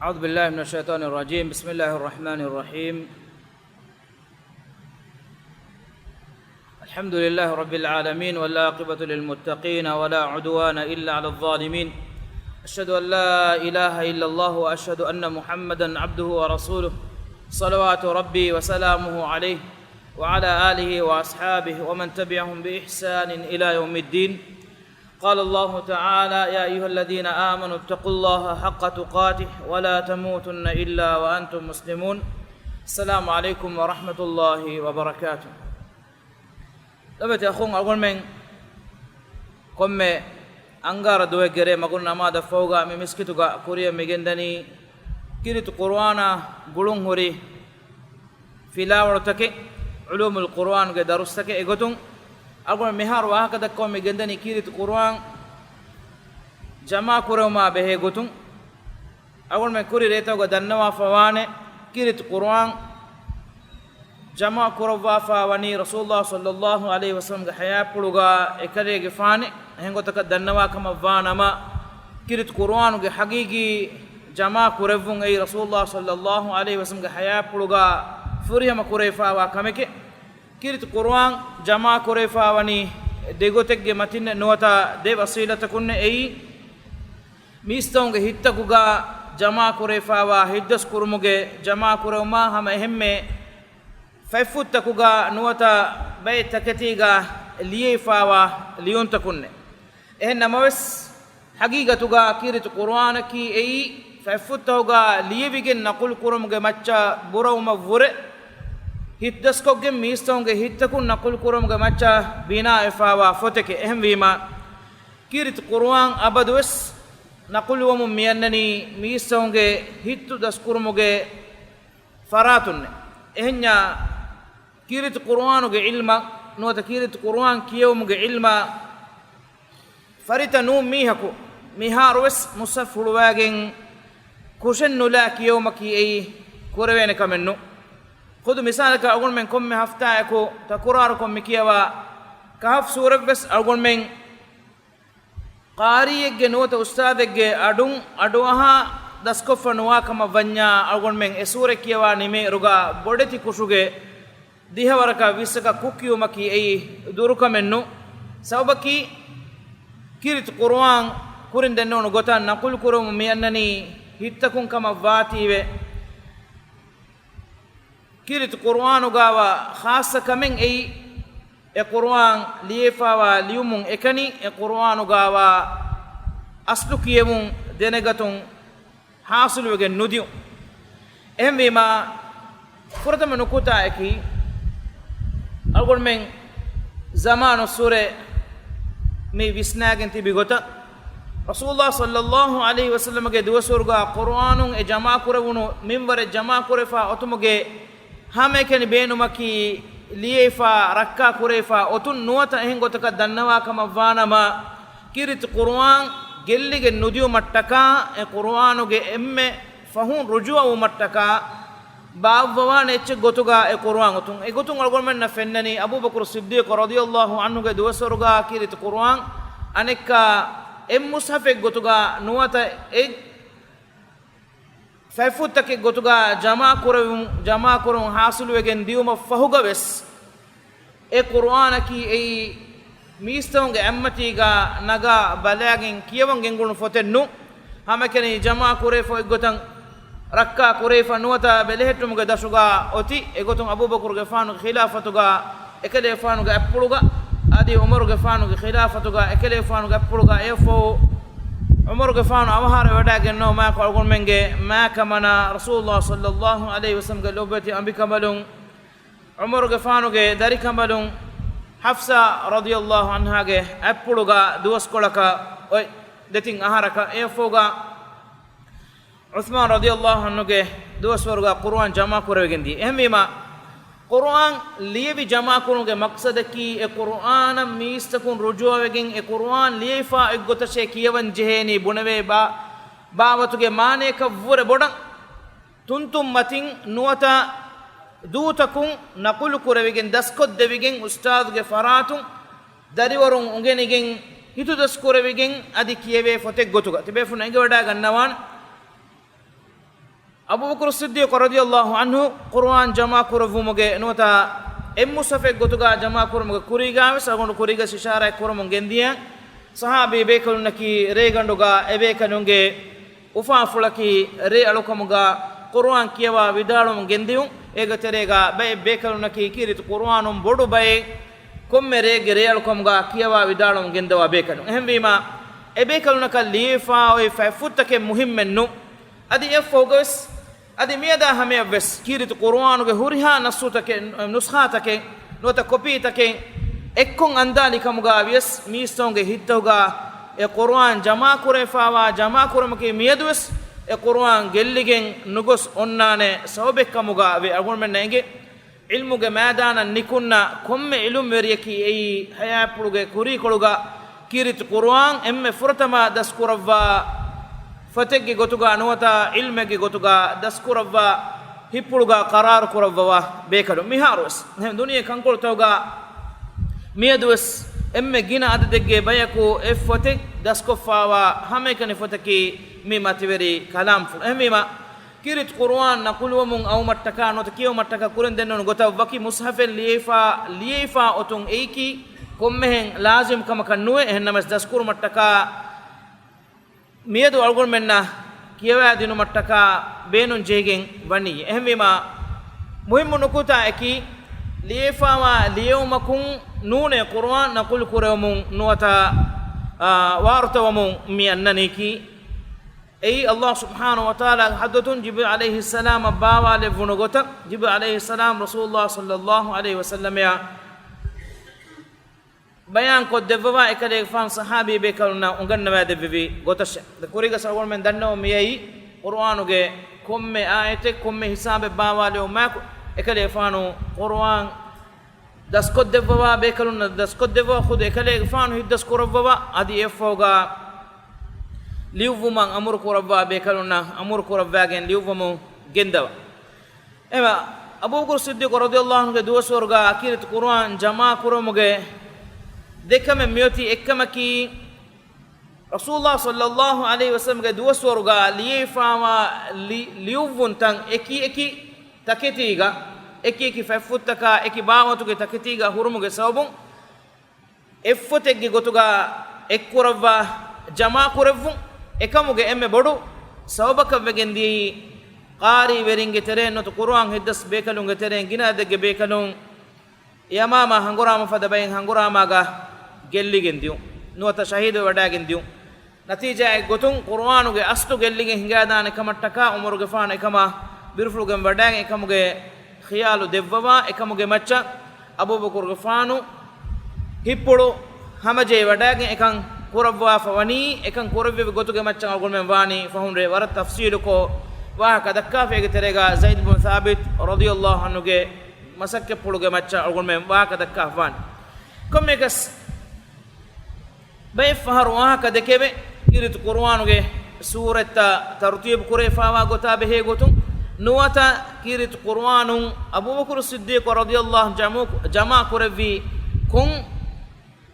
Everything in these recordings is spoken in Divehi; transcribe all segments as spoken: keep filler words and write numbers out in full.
أعوذ بالله من الشيطان الرجيم. بسم الله الرحمن الرحيم. الحمد لله رب العالمين، والعاقبة للمتقين، ولا عدوان إلا على الظالمين. أشهد أن لا إله إلا الله، وأشهد أن محمدا عبده ورسوله، صلوات ربي وسلامه عليه، وعلى آله وأصحابه ومن تبعهم بإحسان إلى يوم الدين. قال الله تعالى: يا أيها الذين آمنوا اتقوا الله حق تقاته ولا تموتن إلا وأنتم مسلمون. السلام عليكم ورحمة الله وبركاته. ލޮބުވެތި އަޚުން، އަޅުގަނޑުމެން ކޮންމެ އަންގާރަ ދުވަހެއްގެ ރޭ މަގުން ނަމާދަށް ފަހުގަ މި މިސްކިތުގަ ކުރިޔަށް މިގެންދަނީ ކީރިތި ޤުރުއާނާ ގުޅުން ހުރި ފިލާވަޅުތަކެއް، ޢުލޫމުލް ޤުރުއާންގެ ދަރުސްތަކެއް. އެގޮތުން އަޅުގަނޑު މިހާރު ވާހަކަ ދައްކަމުން މި ގެންދަނީ ކީރިތި ޤުރުއާން ޖަމާ ކުރެވުމާ ބެހޭ ގޮތުން. އަޅުގަނޑުމެން ކުރި ރޭތަކުގަ ދަންނަވާފަ ވާނެ، ކީރިތި ޤުރުއާން ޖަމާ ކުރައްވާފަ ވަނީ ރަސޫލުﷲ ޞައްލަﷲ ޢަލައިހި ވަސައްލަމްގެ ޙަޔާތްޕުޅުގަ އެކަލޭގެފާނެ. އެހެން ގޮތަކަށް ދަންނަވާ ކަމަށް ވާ ނަމަ، ކީރިތި ޤުރުއާނުގެ ޙަޤީޤީ ޖަމާ ކުރެއްވުން އެއީ ރަސޫލުﷲ ޞައްލަﷲ ޢަލައިހި ވަސައްލަމްގެ ޙަޔާތްޕުޅުގަ ފުރިހަމަ ކުރެވިފައިވާ ކަމެކެވެ. ކީރިތި ޤުރުއާން ޖަމާ ކުރެވިފައިވަނީ ދެގޮތެއްގެ މަތިންނެއް ނުވަތަ ދެ ވަސީލަތަކުންނެއް. އެއީ، މީސްތަކުންގެ ހިތްތަކުގަ ޖަމާ ކުރެވިފައިވާ ހިތްދަސް ކުރުމުގެ ޖަމާ ކުރެވުމާ ހަމަ އެހެންމެ ފަތްފުށްތަކުގަ ނުވަތަ ބައެއް ތަކެތީގަ ލިޔެވިފައިވާ ލިޔުންތަކުންނެއް. އެހެން ނަމަވެސް، ޙަޤީޤަތުގަ ކީރިތި ޤުރުއާނަކީ އެއީ ފަތްފުށްތަކުގަ ލިޔެވިގެން ނަޤުލު ކުރުމުގެ މައްޗަށް ބުރަވުމަށްވުރެ ހިތްދަސްކޮށްގެން މީސްތަކުންގެ ހިތްތަކުން ނަޤުލު ކުރުމުގެ މައްޗަށް ބިނާވެފައިވާ ފޮތެކެވެ. އެހެންވީމަ، ކީރިތި ޤުރުއާން އަބަދުވެސް ނަޤުލުވަމުން މިއަންނަނީ މީސްތަކުންގެ ހިތު ދަސްކުރުމުގެ ފަރާތުންނެ. އެހެންޏާ، ކީރިތި ޤުރުއާނުގެ ޢިލްމަށް ނުވަތަ ކީރިތި ޤުރުއާން ކިޔެވުމުގެ ޢިލްމަށް ފަރިތަ ނޫން މީހަކު މިހާރުވެސް މުޞްޙަފް ހުޅުވައިގެން ކުށެއްނުލާ ކިޔެވުމަކީ އެއީ ކުރެވޭނެ ކަމެއްނު. ޚުދު މިސާލަކަށް، އަޅުގަނޑުމެން ކޮންމެ ހަފްތާއަކު ތަކުރާރުކޮށް މިކިޔަވާ ކަހަފް ސޫރަތްވެސް އަޅުގަނޑުމެން ޤާރީއެއްގެ ނުވަތަ އުސްތާޛެއްގެ އަޑުން އަޑުއަހާ ދަސްކޮށްފަ ނުވާ ކަމަށް ވަންޏާ، އަޅުގަނޑުމެން އެ ސޫރަތް ކިޔަވާ ނިމޭއިރުގަ ބޮޑެތި ކުށުގެ ދިހަވަރަކަށް ވިއްސަކަށް ކުށް ކިޔުމަކީ އެއީ ދުރުކަމެއްނު. ސަބަބަކީ، ކީރިތި ޤުރުއާން ކުރިން ދެންނެވުނު ގޮތަށް ނަޤުލު ކުރަމުން މިއަންނަނީ ހިތްތަކުން ކަމަށް ވާތީވެ، ކީރިތި ޤުރުއާނުގައިވާ ޚާއްޞަ ކަމެއް އެއީ، އެ ޤުރުއާން ލިޔެފައިވާ ލިޔުމުން އެކަނި އެ ޤުރުއާނުގައިވާ އަސްލު ކިޔެވުން ދެނެގަތުން ޙާޞިލުވެގެން ނުދިޔުން. އެހެންވީމާ، ފުރަތަމަ ނުކުތާއަކީ، އަޅުގަނޑުމެން ޒަމާނުއްސުރެ މި ވިސްނާގެން ތިބި ގޮތަށް، ރަސޫލުﷲ ޞައްލަﷲ ޢަލައިހި ވަސައްލަމަގެ ދުވަސްވަރުގަ ޤުރުއާނުން އެ ޖަމާކުރެވުނު މިންވަރެއް ޖަމާކުރެފަ އޮތުމުގެ ހަމައެކަނި ބޭނުމަކީ، ލިޔެފަ، ރައްކާ ކުރެފަ އޮތުން ނުވަތަ އެހެން ގޮތަކަށް ދަންނަވާ ކަމަށް ވާނަމަ، ކީރިތި ޤުރުއާން ގެއްލިގެން ނުދިޔުމަށްޓަކާ، އެ ޤުރުއާނުގެ އެންމެ ފަހުން ރުޖޫޢަވުމަށްޓަކާ، ބާއްވަވާނެ އެއްޗެއް ގޮތުގަ އެ ޤުރުއާން އޮތުން. އެގޮތުން އަޅުގަނޑުމެންނަށް ފެންނަނީ، އަބޫބަކުރު ޞިއްދީޤު ރަޟިޔަﷲ ޢަންހުގެ ދުވަސްވަރުގަ ކީރިތި ޤުރުއާން އަނެއްކާ އެއް މުޞްޙަފެއް ގޮތުގަ ނުވަތަ އެއް ފަތްފުށްތަކެއް ގޮތުގަ ޖަމާކުރެވުން، ޖަމާކުރުން ޙާޞިލުވެގެން ދިޔުމަށް ފަހުގަވެސް، އެ ޤުރުއާނަކީ އެއީ މީސްތަކުންގެ އެއްމަތީގަ ނަގާ ބަލާގެން ކިޔަވަން ގެންގުޅުނު ފޮތެއްނު. ހަމައެކަނި ޖަމާކުރެފަ އޮތްގޮތަށް ރައްކާ ކުރެފަ ނުވަތަ ބެލެހެއްޓުމުގެ ދަށުގަ އޮތީ. އެގޮތުން އަބޫބަކުރުގެފާނުގެ ޚިލާފަތުގަ އެކަލޭފާނުގެ އަތްޕުޅުގަ އަދި ޢުމަރުގެފާނުގެ ޚިލާފަތުގަ އެކަލޭފާނުގެ އަތްޕުޅުގަ އެއަށްފަހު ޢުމަރުގެފާނު އަވަހާރަވެވަޑައިގެންނަވާ މާކޮށް އަޅުގަނޑުމެންގެ މާކަމަނާ ރަސޫލުﷲ ޞައްލަﷲ ޢަލައިހި ވަސައްލަމްގެ ލޮބުވެތި އަނބިކަނބަލުން ޢުމަރުގެފާނުގެ ދަރިކަނބަލުން ޙަފްޞާ ރަޟިޔަﷲ ޢަންހާގެ އަތްޕުޅުގަ ދުވަސްކޮޅަކަށް އޮތް ދެތިން އަހަރަކަށް އެއަށްފަހުގަ ޢުޘްމާން ރަޟިޔަﷲ ޢަންހުގެ ދުވަސްވަރުގަ ޤުރުއާން ޖަމާކުރެވިގެން ދިޔަ. އެހެންވީމާ، ޤުރުއާން ލިޔެވި ޖަމާކުރުމުގެ މަޤްޞަދަކީ، އެ ޤުރުއާނަށް މީސްތަކުން ރުޖޫޢަވެގެން، އެ ޤުރުއާން ލިޔެފާ އޮތްގޮތަށޭ ކިޔަވަން ޖެހޭނީ ބުނެވޭ ބާ، ބާވަތުގެ މާނަޔަކަށްވުރެ ބޮޑަށް ތުންތުން މަތިން ނުވަތަ ދޫތަކުން ނަޤުލު ކުރެވިގެން، ދަސްކޮށްދެވިގެން، އުސްތާޛުގެ ފަރާތުން ދަރިވަރުން އުނގެނިގެން، ހިތުދަސްކުރެވިގެން އަދި ކިޔެވޭ ފޮތެއްގޮތުގަ ތިބޭފުން އެނގިވަޑައިގަންނަވާނެ. އަބޫބަކުރު ޞިއްދީޤު ރަޟިޔަﷲ ޢަންހު ޤުރުއާން ޖަމާކުރެއްވުމުގެ ނުވަތަ އެއް މުޞްޙަފެއް ގޮތުގަ ޖަމާކުރުމުގެ ކުރީގަވެސް އަޅުގަނޑު ކުރީގަ އިޝާރާތް ކުރަމުން ގެންދިޔަ ޞަޙާބީ ބޭކަލުންނަކީ ރޭގަނޑުގަ އެބޭކަލުންގެ އުފާފުޅަކީ ރޭ އަޅުކަމުގަ ޤުރުއާން ކިޔަވާ ވިދާޅުވަމުން ގެންދިޔުން. އޭގެ ތެރޭގަ ބައެއް ބޭކަލުންނަކީ ކީރިތި ޤުރުއާނުން ބޮޑު ބައެއް ކޮންމެ ރޭގެ ރޭއަޅުކަމުގަ ކިޔަވާ ވިދާޅުވަމުން ގެންދަވާ ބޭކަލުން. އެހެންވީމަ، އެބޭކަލުންނަކަށް ލިޔެފާ އޮތް ފަތްފުށްތަކެއް މުހިއްމެއް ނޫން. އަދި އެއަށްފަހުގަވެސް، އަދި މިއަދާ ހަމަޔަށްވެސް ކީރިތި ޤުރުއާނުގެ ހުރިހާ ނަސްޚުތަކެއް، ނުސްޚާތަކެއް ނުވަތަ ކޮޕީތަކެއް އެއްކޮށް އަންދާލި ކަމުގަ ވިޔަސް މީސްތަކުންގެ ހިތްތަކުގަ އެ ޤުރުއާން ޖަމާކުރެވިފާވާ، ޖަމާކުރުމަކީ މިއަދުވެސް އެ ޤުރުއާން ގެއްލިގެން ނުގޮސް އޮންނާނެ ސަބަބެއްކަމުގަ ވޭ. އަޅުގަނޑުމެންނަށް އެނގޭ، ޢިލްމުގެ މައިދާނަށް ނިކުންނަ ކޮންމެ ޢިލްމުވެރިޔަކީ އެއީ ޙަޔާތްޕުޅުގެ ކުރީކޮޅުގަ ކީރިތި ޤުރުއާން އެންމެ ފުރަތަމަ ދަސްކުރައްވާ ފޮތެއްގެ ގޮތުގަ ނުވަތަ ޢިލްމެއްގެ ގޮތުގަ ދަސްކުރައްވާ ހިތްޕުޅުގަ ޤަރާރު ކުރައްވަވާ ބޭކަލުން. މިހާރުވެސް އެހެން ދުނިޔެ ކަންކޮޅުތަކުގަ މިއަދުވެސް އެންމެ ގިނަ އަދަދެއްގެ ބަޔަކު އެ ފޮތެއް ދަސްކޮށްފާވާ ހަމައެކަނި ފޮތަކީ މި މަތިވެރި ކަލާމްފުޅު. އެހެންވީމަ، ކީރިތި ޤުރުއާން ނަޤުލުވަމުން އައުމަށްޓަކާ ނުވަތަ ކިޔެވުމަށްޓަކާ ކުރިން ދެންނެވުނު ގޮތަށް ވަކި މުޞްޙަފެއް ލިޔެފާ، ލިޔެފާ އޮތުން އެއީކީ ކޮންމެހެން ލާޒިމް ކަމަކަށް ނުވޭ. އެހެންނަމަވެސް ދަސްކުރުމަށްޓަކާ މިއަދު އަޅުގަނޑުމެންނަށް ކިޔަވާދިނުމަށްޓަކާ ބޭނުން ޖެހިގެން ވަނީ. އެހެންވީމާ، މުހިއްމު ނުކުތާއަކީ، ލިޔެފާވާ ލިޔެވުމަކުން ނޫނޭ ޤުރުއާން ނަޤުލު ކުރެވުމުން ނުވަތަ، އާ، ވާރުތަވަމުން މި އަންނަނީކީ. އެއީ، ﷲ ސުބްޙާނަހޫ ވަތަޢާލާގެ ޙަޟްރަތުން ޖިބްރީލް ޢަލައިހިއްސަލާމަށް ބާވާލެއްވުނު ގޮތަށް، ޖިބްރީލް ޢަލައިހިއްސަލާމް ރަސޫލުﷲ ޞައްލަﷲ ޢަލައިހި ވަސައްލަމައަށް ބަޔާންކޮށްދެއްވަވާ، އެކަލޭގެފާނު ޞަޙާބީ ބޭކަލުންނަށް އުނގަންނަވައިދެއްވެވި ގޮތަށެ. ދެން ކުރީގަ އަޅުގަނޑުމެން ދަންނަވަމުން މިއައީ، ޤުރުއާނުގެ ކޮންމެ އާޔަތެއް ކޮންމެ ހިސާބެއް ބާވާލެވުމާއެކު، އެކަލޭގެފާނު ޤުރުއާން ދަސްކޮށްދެއްވަވާ، ބޭކަލުންނަށް ދަސްކޮށްދެއްވަވާ، ޚުދު އެކަލޭގެފާނު ހިތްދަސް ކުރައްވަވާ، އަދި އެއަށްފަހުގަ ލިޔުއްވުމަށް އަމުރު ކުރައްވާ، ބޭކަލުންނަށް އަމުރު ކުރައްވާގެން ލިޔުއްވަމުން ގެންދަވާ. އެމަ، އަބޫބަކުރު ޞިއްދީޤު ރަޟިޔަﷲ ޢަންހުގެ ދުވަސްވަރުގަ ކީރިތި ޤުރުއާން ޖަމާކުރުމުގެ ދެކަމެއް މިއޮތީ. އެއްކަމަކީ، ރަސޫލުﷲ ޞައްލަﷲ ޢަލައިހި ވަސައްލަމްގެ ދުވަސްވަރުގަ ލިޔެފާވާ ލި-، ލިޔުއްވުންތައް އެކި އެކި ތަކެތީގަ، އެކި އެކި ފަތްފުށްތަކާ އެކި ބާވަތުގެ ތަކެތީގަ ހުރުމުގެ ސަބަބުން، އެއްފޮތެއްގެ ގޮތުގަ އެއްކުރައްވާ ޖަމާކުރެއްވުން. އެކަމުގެ އެންމެ ބޮޑު ސަބަބަކަށް ވެގެން ދިޔައީ، ޤާރީވެރިންގެ ތެރެއިން ނުވަތަ ޤުރުއާން ހިތްދަސް ބޭކަލުންގެ ތެރެއިން ގިނަ އަދަދެއްގެ ބޭކަލުން ޔަމާމާ ހަނގުރާމަ ފަދަ ބައެއް ހަނގުރާމާގަ ގެއްލިގެން ދިޔުން، ނުވަތަ ޝަހީދުވެވަޑައިގެން ދިޔުން. ނަތީޖާއެއް ގޮތުން ޤުރުއާނުގެ އަސްލު ގެއްލިގެން ހިނގާދާނެ ކަމަށްޓަކާ ޢުމަރުގެ ފާނު އެކަމާ ބިރުފުޅުގެން ވަޑައިގެން އެކަމުގެ ޚިޔާލު ދެއްވަވާ، އެކަމުގެ މައްޗަށް އަބޫބަކުރުގެފާނު ހިތްޕުޅު ހަމަޖެހި ވަޑައިގެން އެކަން ކުރައްވާފަ ވަނީ. އެކަން ކުރެއްވެވި ގޮތުގެ މައްޗަށް އަޅުގަނޑުމެން ވާނީ ފަހުން ރޭ ވަރަށް ތަފްސީލުކޮށް ވާހަކަ ދައްކާފަ، އޭގެ ތެރޭގަ ޒައިދު ބުން ސާބިތު ރަޟިޔަﷲ ޢަންހުގެ މަސައްކަތްޕުޅުގެ މައްޗަށް އަޅުގަނޑުމެން ވާހަކަ ދައްކާފަ ވާނީ. ކޮންމެއަކަސް، ބައެއް ފަހަރު ވާހަކަ ދެކެވޭ، ކީރިތި ޤުރުއާނުގެ ސޫރަތްތައް ތަރުތީބު ކުރެވިފާވާ ގޮތާ ބެހޭ ގޮތުން، ނުވަތަ ކީރިތި ޤުރުއާނުން އަބޫބަކުރު ޞިއްދީޤު ރަޟިޔަﷲ ޢަންހު ޖަމު-، ޖަމާ ކުރެއްވީ ކޮން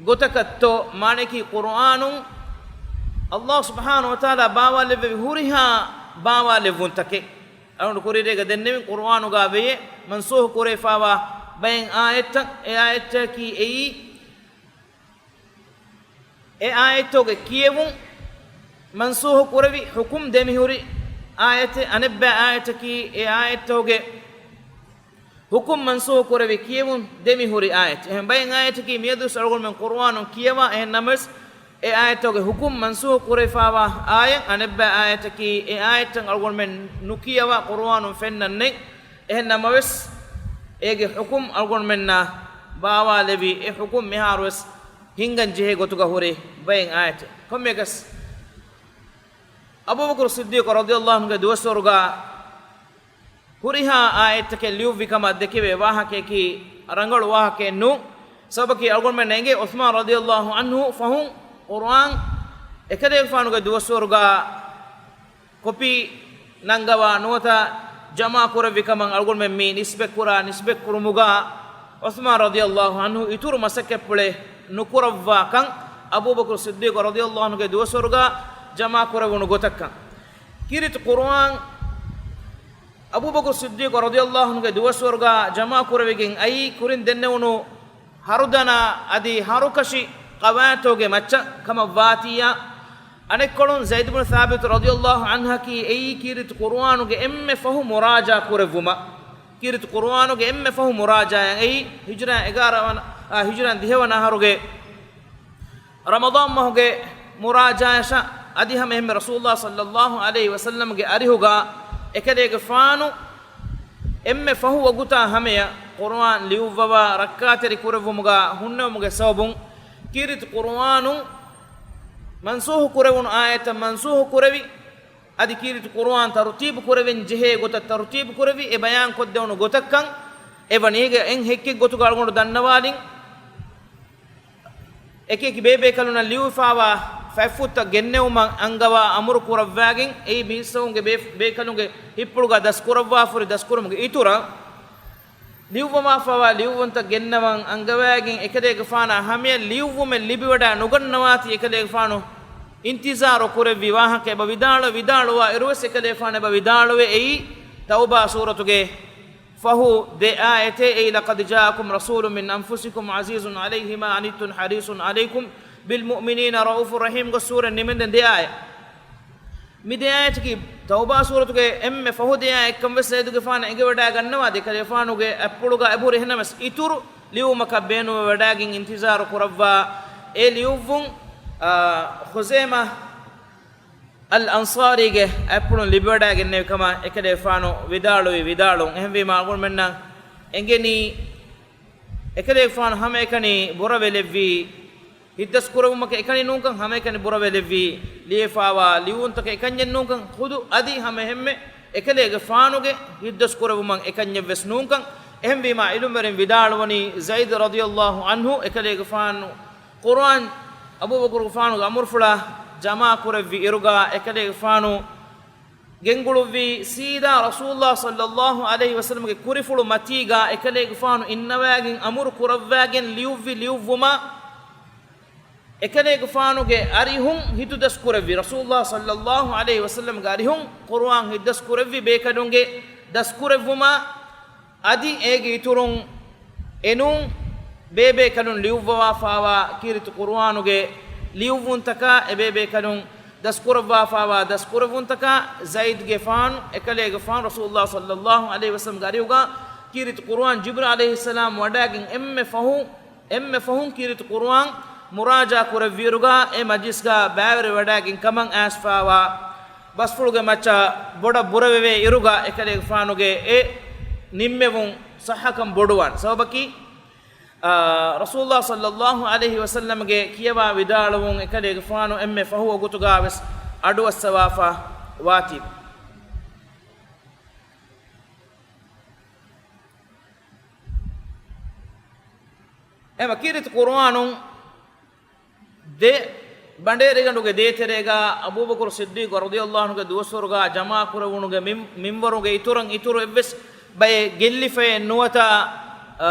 ގޮތަކަށްތޯ؟ މާނައަކީ، ޤުރުއާނުން ﷲ ސުބްޙާނަހޫ ވަތަޢާލާ ބާވާލެއްވެވި ހުރިހާ ބާވާލެއްވުންތަކެއް، އަޅުގަނޑު ކުރިއެރޭގަ ދެންނެވިން، ޤުރުއާނުގަ ވެޔޭ މަންސޫޚު ކުރެވިފާވާ ބައެއް އާޔަތްތައް، އެ އާޔަތްތަކީ އެއީ، އެ އާޔަތްތަކުގެ ކިޔެވުން މަންސޫޚު ކުރެވި ޙުކުމް ދެމިހުރި އާޔަތެއް، އަނެއްބައި އާޔަތަކީ އެ އާޔަތްތަކުގެ ޙުކުމް މަންސޫޚު ކުރެވި ކިޔެވުން ދެމިހުރި އާޔަތެއް. އެހެން ބައެއް އާޔަތަކީ މިއަދުވެސް އަޅުގަނޑުމެން ޤުރުއާނުން ކިޔަވާ، އެހެން ނަމަވެސް އެ އާޔަތްތަކުގެ ޙުކުމް މަންސޫޚު ކުރެވިފާވާ އާޔަތް، އަނެއްބައި އާޔަތަކީ އެ އާޔަތްތައް އަޅުގަނޑުމެން ނުކިޔަވާ، ޤުރުއާނުން ފެންނަން ނެތް. އެހެން ނަމަވެސް، އޭގެ ޙުކުމް އަޅުގަނޑުމެންނަށް ބާވާލެވި، އެ ޙުކުމް މިހާރުވެސް ހިންގަން ޖެހޭ ގޮތުގަ ހުރި ބައެއް އާޔަތެއް. ކޮންމެއަކަސް، އަބޫބަކުރު ޞިއްދީޤު ރަޟިޔަﷲ ޢަންހުގެ ދުވަސްވަރުގަ ހުރިހާ އާޔަތްތަކެއް ލިޔުއްވި ކަމަށް ދެކެވޭ ވާހަކަޔަކީ ރަނގަޅު ވާހަކައެއް ނޫން. ސަބަބަކީ އަޅުގަނޑުމެންނަށް އެނގޭ ޢުޘްމާން ރަޟިޔަﷲ ޢަންހު ފަހުން ޤުރުއާން އެކަލޭގެފާނުގެ ދުވަސްވަރުގަ ކޮޕީ ނަންގަވާ ނުވަތަ ޖަމާ ކުރެއްވި ކަމަށް އަޅުގަނޑުމެން މި ނިސްބަތްކުރާ ނިސްބަތްކުރުމުގަ ޢުޘްމާން ރަޟިޔަﷲ ޢަންހު އިތުރު މަސައްކަތްޕުޅެއް ނުކުރައްވާކަން، އަބޫބަކުރު ޞިއްދީޤު ރަޟިޔަﷲ ޢަންހުގެ ދުވަސްވަރުގަ ޖަމާ ކުރެވުނު ގޮތަށްކަން. ކީރިތި ޤުރުއާން އަބޫބަކުރު ޞިއްދީޤު ރަޟިޔަﷲ ޢަންހުގެ ދުވަސްވަރުގާ ޖަމާކުރެވިގެން އައީ ކުރިން ދެންނެވުނު ހަރުދަނާ އަދި ހަރުކަށި ޤަވާތޯގެ މައްޗަށް ކަމަށް ވާތީއާ، އަނެއްކޮޅުން ޒައިދު ބިން ޘާބިތު ރަޟިޔަﷲ ޢަންހަކީ އެއީ ކީރިތި ޤުރުއާނުގެ އެންމެ ފަހު މުރާޖާ ކުރެއްވުމަށް، ކީރިތި ޤުރުއާނުގެ އެންމެ ފަހު މުރާޖާއަށް އެއީ ހިޖުރާ އެގާރަ ވަނަ، އާ، ހިޖުރާ ދިހަވަނަ އަހަރުގެ ރަމަޟާން މަހުގެ މުރާޖާޔަށާ އަދި ހަމަ އެހެންމެ ރަސޫލާ ޞައްލައްލާހު ޢަލައިހި ވަސައްލަމްގެ އަރިހުގާ އެކަލޭގެފާނު އެންމެ ފަހު ވަގުތާ ހަމަޔަށް ޤުރުއާން ލިޔުއްވަވާ ރައްކާތެރި ކުރެއްވުމުގާ ހުންނެވުމުގެ ސަބަބުން ކީރިތި ޤުރުއާނު މަންސޫހު ކުރެވުނު އާޔަތަށް މަންސޫހު ކުރެވި، އަދި ކީރިތި ޤުރުއާން ތަރުތީބު ކުރެވެން ޖެހޭ ގޮތަށް ތަރުތީބު ކުރެވި، އެ ބަޔާން ކޮށްދެވުނު ގޮތަށްކަން އެ ވަނީގެ އެން ހެއްކެއް ގޮތުގަ އަޅުގަނޑު ދަންނަވާލިން. އެކިއެކި ބޭބޭކަލުންނަށް ލިޔުއްވާފައިވާ ފަތްފުށްތައް ގެންނެވުމަށް އަންގަވާ އަމުރު ކުރައްވާގެން އެއީ މީސްތަކުންގެ ބޭ-، ބޭކަލުންގެ ހިތްޕުޅުގަ ދަސްކުރައްވާފަހުރި ދަސްކުރުމުގެ އިތުރަށް، ލިޔުއްވަމާފައިވާ ލިޔުއްވުންތައް ގެންނަވަން އަންގަވައިގެން އެކަލޭގެފާނާ ހަމަޔަށް ލިޔުއްވުމެއް ލިބިވަޑާ ނުގަންނަވާތީ އެކަލޭގެފާނު އިންތިޒާރު ކުރެއްވި ވާހަކަ އެބަ ވިދާޅު، ވިދާޅުވާ އިރުވެސް އެކަލޭގެފާނު އެބަ ވިދާޅުވޭ އެއީ ތައުބާ ސޫރަތުގެ ފަހު ދެ އާޔަތޭ އެއީ، لَقَدْ جَاءَكُمْ رَسُولٌ مِّنْ أَنْفُسِكُمْ عَزِيزٌ عَلَيْهِ مَا عَنِتُّمْ حَرِيصٌ عَلَيْكُمْ بِالْمُؤْمِنِينَ رَءُوفٌ رَحِيمٌ ގޮސް ސޫރަ ނިމެންދެން ދެ އާޔަތް. މި ދެ އާޔަތަކީ ތައުބާ ސޫރަތުގެ އެންމެ ފަހު ދެ އާޔަތްކަން ވެސް ޒައިދުގެފާނަށް އެނގިވަޑާގަންނަވާ ދެކަލޭފާނުގެ އަތްޕުޅުގަ އެބަހުރި. އެހެންނަމަވެސް އިތުރު ލިޔުއްވުމަކަށް ބޭނުންވެވަޑާގެން އިންތިޒާރު ކުރައްވާ އެ ލިޔުއްވުން، އާ، ޚުޒޭމާ އަލް އަންޞާރީގެ އަތްޕުޅުން ލިބިވަޑައިގެންނެވި ކަމަށް އެކަލޭގެފާނު ވިދާޅުވި ވިދާޅުވުން. އެހެންވީމާ އަޅުގަނޑުމެންނަށް އެނގެނީ އެކަލޭގެފާނު ހަމައެކަނި ބުރަވެލެއްވީ ހިތްދަސްކުރެވުމަކަށް އެކަނި ނޫންކަން، ހަމައެކަނި ބުރަވެލެއްވީ ލިޔެފާވާ ލިޔުއްވުންތަކަށް އެކަންޏެއް ނޫންކަން، ޚުދު އަދި ހަމައެހެންމެ އެކަލޭގެފާނުގެ ހިތްދަސްކުރެވުމަށް އެކަންޏެއްވެސް ނޫންކަން. އެހެންވީމާ ޢިލްމުވެރިން ވިދާޅުވަނީ ޒައިދު ރަޟިޔަﷲ ޢަންހު އެކަލޭގެފާނު ޤުރުއާން އަބޫބަކުރުގެފާނުގެ އަމުރުފުޅާ ޖަމާކުރެއްވި އިރުގާ އެކަލޭގެފާނު ގެންގުޅުއްވީ ސީދާ ރަސޫލާ ޞައްލައްލާހު ޢަލައިހި ވަސައްލަމްގެ ކުރިފުޅު މަތީގާ އެކަލޭގެފާނު އިންނަވައިގެން އަމުރު ކުރައްވައިގެން ލިޔުއްވި ލިޔުއްވުމަށް އެކަލޭގެފާނުގެ އަރިހުން ހިތުދަސްކުރެއްވި، ރަސޫލާ ޞައްލައްލާހު ޢަލައިހި ވަސައްލަމްގެ އަރިހުން ޤުރުއާން ހިތްދަސްކުރެއްވި ބޭކަލުންގެ ދަސްކުރެއްވުމަށް އަދި އޭގެ އިތުރުން އެނޫން ބޭބޭކަލުން ލިޔުއްވަވާފާވާ ކީރިތި ޤުރުއާނުގެ ލިޔުއްވުންތަކާ އެބޭބޭކަލުން ދަސްކުރައްވާފާވާ ދަސްކުރެއްވުންތަކާ ޒައިދުގެފާނު އެކަލޭގެފާނު ރަސޫލުﷲ ޞައްލައްލާހު ޢަލައިހި ވަސައްލަމްގެ އަރިހުގާ ކީރިތި ޤުރުއާން ޖިބްރީލް ޢަލައިހިއްސަލާމް ވަޑައިގެން އެންމެ ފަހު، އެންމެ ފަހުން ކީރިތި ޤުރުއާން މުރާޖާ ކުރެއްވިއިރުގާ އެ މަޖިލިސްގާ ބައިވެރިވެވަޑައިގެން ކަމަށް އައިސްފާވާ ބަސްފުޅުގެ މައްޗަށް ބޮޑަށް ބުރަވެވޭ އިރުގާ އެކަލޭގެފާނުގެ އެ ނިންމެވުން ޞައްޙަކަން ބޮޑުވާނެ. ސަބަބަކީ، އާ، ރަސޫލުﷲ ޞައްލައްލާހު ޢަލައިހި ވަސައްލަމްގެ ކިޔަވާ ވިދާޅުވުން އެކަލޭގެފާނު އެންމެ ފަހު ވަގުތުގާވެސް އަޑުއައްސަވާފަ ވާތީ. އެމަ ކީރިތި ޤުރުއާނުން ދެ ބަނޑޭރިގަނޑުގެ ދޭތެރޭގާ އަބޫބަކުރު ޞިއްދީޤު ރަޟިޔަﷲ ޢަންހުގެ ދުވަސްވަރުގާ ޖަމާކުރެވުނުގެ މިން-، މިންވަރުގެ އިތުރަށް އިތުރު އެއްވެސް ބައެއް ގެއްލިފައެއް ނުވަތަ، އާ،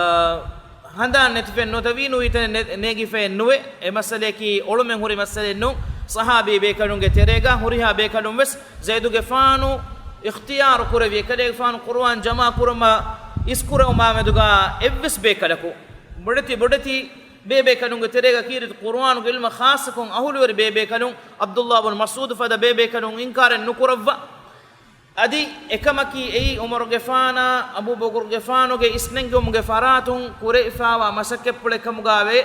ހަނދާން ނެތިފައެއް ނުވަތަ ވީ ނުވީތަނެއް ނޭ-، ނޭގިފައެއް ނުވޭ. އެ މައްސަލަޔަކީ އޮޅުމެއް ހުރި މައްސަލައެއް ނޫން. ޞަޙާބީ ބޭކަލުންގެ ތެރޭގާ ހުރިހާ ބޭކަލުން ވެސް ޒައިދުގެފާނު އިޚްތިޔާރު ކުރެއްވި އެކަލޭގެފާނު ޤުރުއާން ޖަމާކުރުމަށް އިސްކުރެވުމާމެދުގާ އެއްވެސް ބޭކަލަކު ބޮޑެތި ބޮޑެތި ބޭބޭކަލުންގެ ތެރޭގަ ކީރިތި ޤުރުއާނުގެ ޢިލްމަށް ޚާއްޞަކޮށް އަހުލުވެރި ބޭބޭކަލުން ޢަބްދުﷲ ބުން މަސްޢޫދު ފަދަ ބޭބޭކަލުން އިންކާރެއް ނުކުރައްވާ. އަދި އެކަމަކީ އެއީ ޢުމަރުގެފާނާ އަބޫބަކުރުގެފާނުގެ އިސްނެންގެވުމުގެ ފަރާތުން ކުރެވިފާވާ މަސައްކަތްޕުޅެއް ކަމުގާވޭ.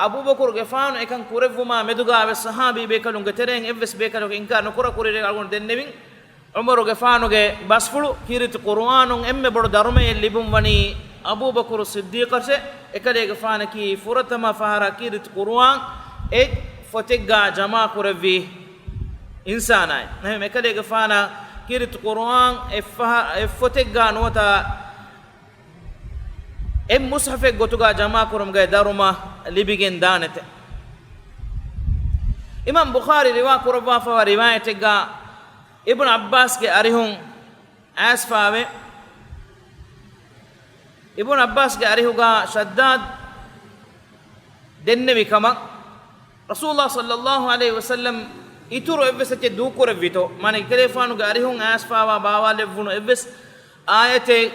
އަބޫބަކުރުގެފާނު އެކަން ކުރެއްވުމާ މެދުގާވެސް ޞަޙާބީ ބޭކަލުންގެ ތެރެއިން އެއްވެސް ބޭކަލަކު އިންކާރު ނުކުރާ ކުރިއަރަށް އަޅުގަނޑު ދެންނެވިން. ޢުމަރުގެފާނުގެ ބަސްފުޅު ކީރިތި ޤުރުއާނުން އެންމެ ބޮޑު ދަރުމައެއް ލިބުން ވަނީ އަބޫބަކުރު ޞިއްދީޤަށޭ. އެކަލޭގެފާނަކީ ފުރަތަމަ ފަހަރަށް ކީރިތި ޤުރުއާން އެއް ފޮތެއްގާ ޖަމާކުރެއްވި އިންސާނާއެއް. އެހެން އެކަލޭގެފާނަށް ކީރިތި ޤުރުއާން އެއް ފަހަ-، އެއް ފޮތެއްގާ ނުވަތަ އެއް މުޞްޙަފެއް ގޮތުގާ ޖަމާކުރުމުގެ ދަރުމަ ލިބިގެން ދާނެތެ. އިމާމް ބުޚާރީ ރިވާ ކުރައްވާފައިވާ ރިވާޔަތެއްގާ އިބްނު ޢައްބާސްގެ އަރިހުން އައިސްފާވޭ. އިބްނު ޢައްބާސްގެ އަރިހުގާ ޝައްދާދު ދެންނެވި ކަމަށް، ރަސޫލުﷲ ޞައްލައްލާހު ޢަލައިހި ވަސައްލަމް އިތުރު އެއްވެސް އެއްޗެއް ދޫކުރެއްވިތޯ، މާނަ އެކަލޭގެފާނުގެ އަރިހުން އައިސްފާވާ ބާވާލެއްވުނު އެއްވެސް އާޔަތެއް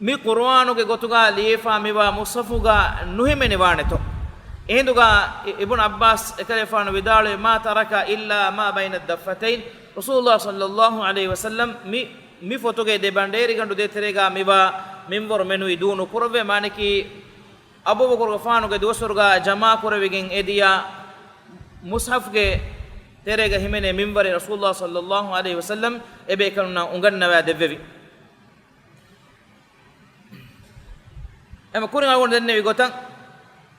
މި ޤުރުއާނުގެ ގޮތުގަ ލިޔެފާ މިވާ މުޞްޙަފުގަ ނުހިމެނިވާނެތޯ. އެހިނދުގަ އި-، އިބްނު ޢައްބާސް އެކަލޭފާނު ވިދާޅުވި، "ما ترك إلا ما بين الضفتين." ރަސޫލުﷲ ޞައްލަﷲ ޢަލައިހި ވަސައްލަމް މި، މި ފޮތުގެ ދެ ބަނޑޭރިގަނޑު ދޭތެރޭގަ މިވާ މިންވަރު މެނުވީ ދޫ ނުކުރައްވޭ، މާނައަކީ އަބޫބަކުރުގެފާނުގެ ދުވަސްވަރުގަ ޖަމާކުރެވިގެން އެދިޔަ މުޞްޙަފްގެ ތެރޭގަ ހިމެނޭ މިންވަރެއް ރަސޫލުﷲ ޞައްލަﷲ ޢަލައިހި ވަސައްލަމް އެބޭކަލުންނަށް އުނގަންނަވާ ދެއްވެވި. އެމަ ކުރިން އަޅުގަނޑު ދެންނެވި ގޮތަށް،